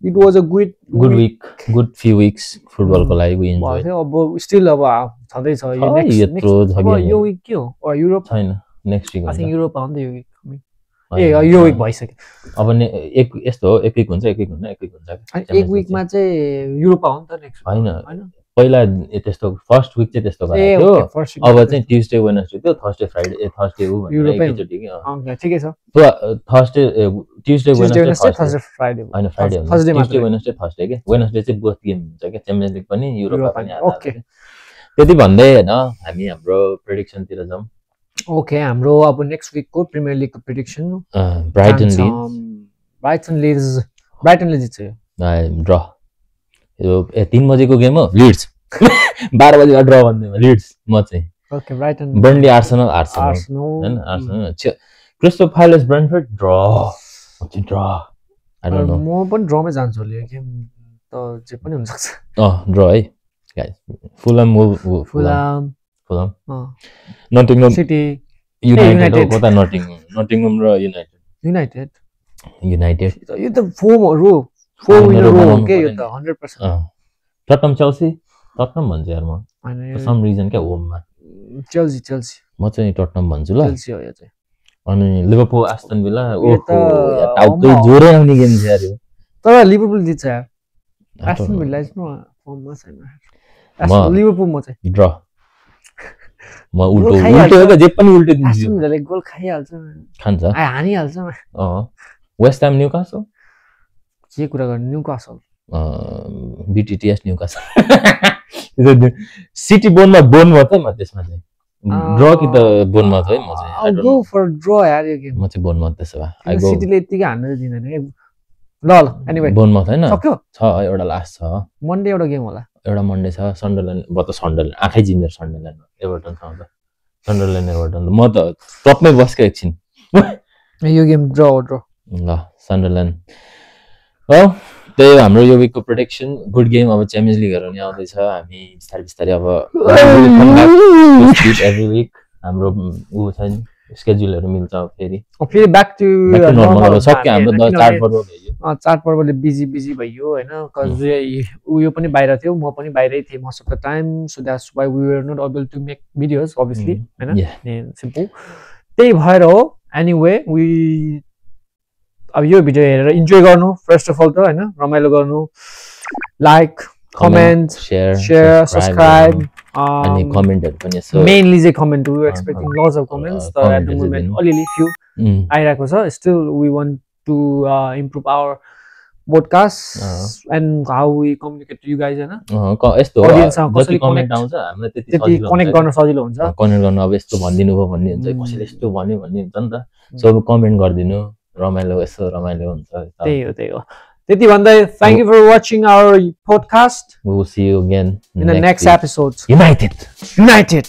it was a good week good few weeks फुटबलको लागि वी इन्जोय भयो अब स्टिल अब छँदैछ यो छ, next- यत्रो next- छ अब game यो विक के हो युरोप छैन नेक्स्ट विक आई थिङ्क हुन्छ युरोप आउँदा यो विक होइन, ए यो विक भइसक्यो अब एक यस्तो हो एक विक हुन्छ एक विक हुन्छ एक विक हुन्छ अनि Champions एक विकमा चाहिँ युरोप आउनु त नेक्स्ट होइन होइन पहिला त्यस्तो फर्स्ट विक चाहिँ त्यस्तो ए गराएको थियो फर्स्ट अब चाहिँ ट्युसडे वेडनेसडे थियो थर्सडे फ्राइडे थर्सडे हो भनेर युरोपै एकैचोटि के ठिकै छ Thursday Tuesday Tuesday Wednesday Wednesday Thursday Friday होइन फ्राइडे हुन्छ थर्सडे ट्युसडे मात्र वेडनेसडे थर्सडे के वेडनेसडे चाहिँ बोथ गेम हुन्छ क्या च्याम्पियन्स लिग पनि युरोपमा युरोप पनि पनि, आधा ओके। आधा के। त्यति भन्दै होइन हामी हाम्रो प्रेडिक्सनतिर जाउँ ओके हाम्रो अब नेक्स्ट विकको प्रिमियर लिगको प्रिडिक्सन ब्राइटन लिड्स ब्राइटनले जित्छ यो ड्र यो 3 बजेको गेम हो लिड्स 12 बजेको ड्र भन्दैमा लिड्स म चाहिँ okay Brighton Burnley Arsenal Arsenal Arsenal हैन Arsenal Crystal Palace Brentford draw I don't know म पनि ड्रमै जान्छु होला यो गेम त जे पनि हुन सक्छ ड्र है guys Fulham Fulham Fulham Nottingham City United हो United. कता नटिङहम र युनाइटेड युनाइटेड युनाइटेड यो त फोर विनर रो बनाउनु के यो पर्यो त 100% टटनम चेल्सी टटनम भन्छ यार म हैन सम रिजन क्या होममा चेल्सी म चाहिँ टटनम भन्छु ल चेल्सी हो यो चाहिँ अनि लिभरपुल आस्टन विला यो त ओहो टाउकै होममा- जोरै आउने गेम छ यार यो तर लिभरपुल जित्छ यार एस्टन विला चाहिँ म फर्ममा छैन म- लिभरपुल म चाहिँ ड्र म उल्टो गोल खाइहाल्छ। उल्टो जे पनि उल्टो दिन्छु एस्टन विलाले गोल खाइहाल्छ खान्छ हानिहाल्छ वेस्ट ह्याम न्युकासल के कुरा गर्ने न्युकासल बिटिटिएस न्युकासल सिटी बोनमा है म त्यसमा चाहिँ ड्र कि त बोनमा है म चाहिँ I don't go know. For draw यार यो गेम म चाहिँ बोनमा त्यसो भए आई गो सिटीले यतिकै हान्नु दिँदैन के ल एनिवे बोनमा होइन सक्यो छ एउटा लास्ट छ मन्डे एउटा गेम होला एउटा मन्डे छ सन्डरल्यान्ड सन्डरल्यान्ड आँखै जिमेर सन्डरल्यान्ड एभर्टनसँग त सन्डरल्यान्ड एभर्टन म त टपमै बस्को एकछिन यो गेम ड्र ल सन्डरल्यान्ड हो त्यही हो हाम्रो यो विकको प्रोटेक्सन गुड गेम अब च्याम्पियन्स लिगहरू नि आउँदैछ हामी बिस्तारै बिस्तारै अब एभ्री विक हाम्रो ऊ छ नि स्केड्युलहरू मिल्छ अब फेरि फेरि ब्याक टु नर्मल अब सक्यो हाम्रो चाडपर्व भयो चाडपर्वले बिजी भइयो होइन कज उयो पनि बाहिर थियो म पनि बाहिरै थिएँ most of the time so that's why we were not able to make videos obviously होइन सिम्पल त्यही भएर हो एनिवे वी अब यो भिडियो हेरेर इन्जोय गर्नु फर्स्ट अफ अल त होइन रमाइलो गर्नु लाइक कमेन्ट सेयर सब्सक्राइब अनि कमेन्टहरू पनि यसो मेनली चाहिँ comment we expecting lots of comments तर एट द comment मोमेन्ट दिनु। अलिअलि फ्यु आइरहेको छ still we want to improve our podcast and how we communicate to you guys होइन यस्तो Audience-सँग जति कसरी कमेन्ट connect- आउँछ हामीलाई त्यति त्यति सजिलो कनेक्ट हुन्छ गर्न सजिलो हुन्छ कमेन्ट गर्नु अब यस्तो भनिदिनु भयो भन्ने हुन्छ कसैले यस्तो भन्यो भन्ने हुन्छ नि त सो अब कमेन्ट गरिदिनु रमाइलो यसो रमाइलो हुन्छ त्यही हो त्यति भन्दै thank you for watching our podcast We will see you again in the next week. Episode United. United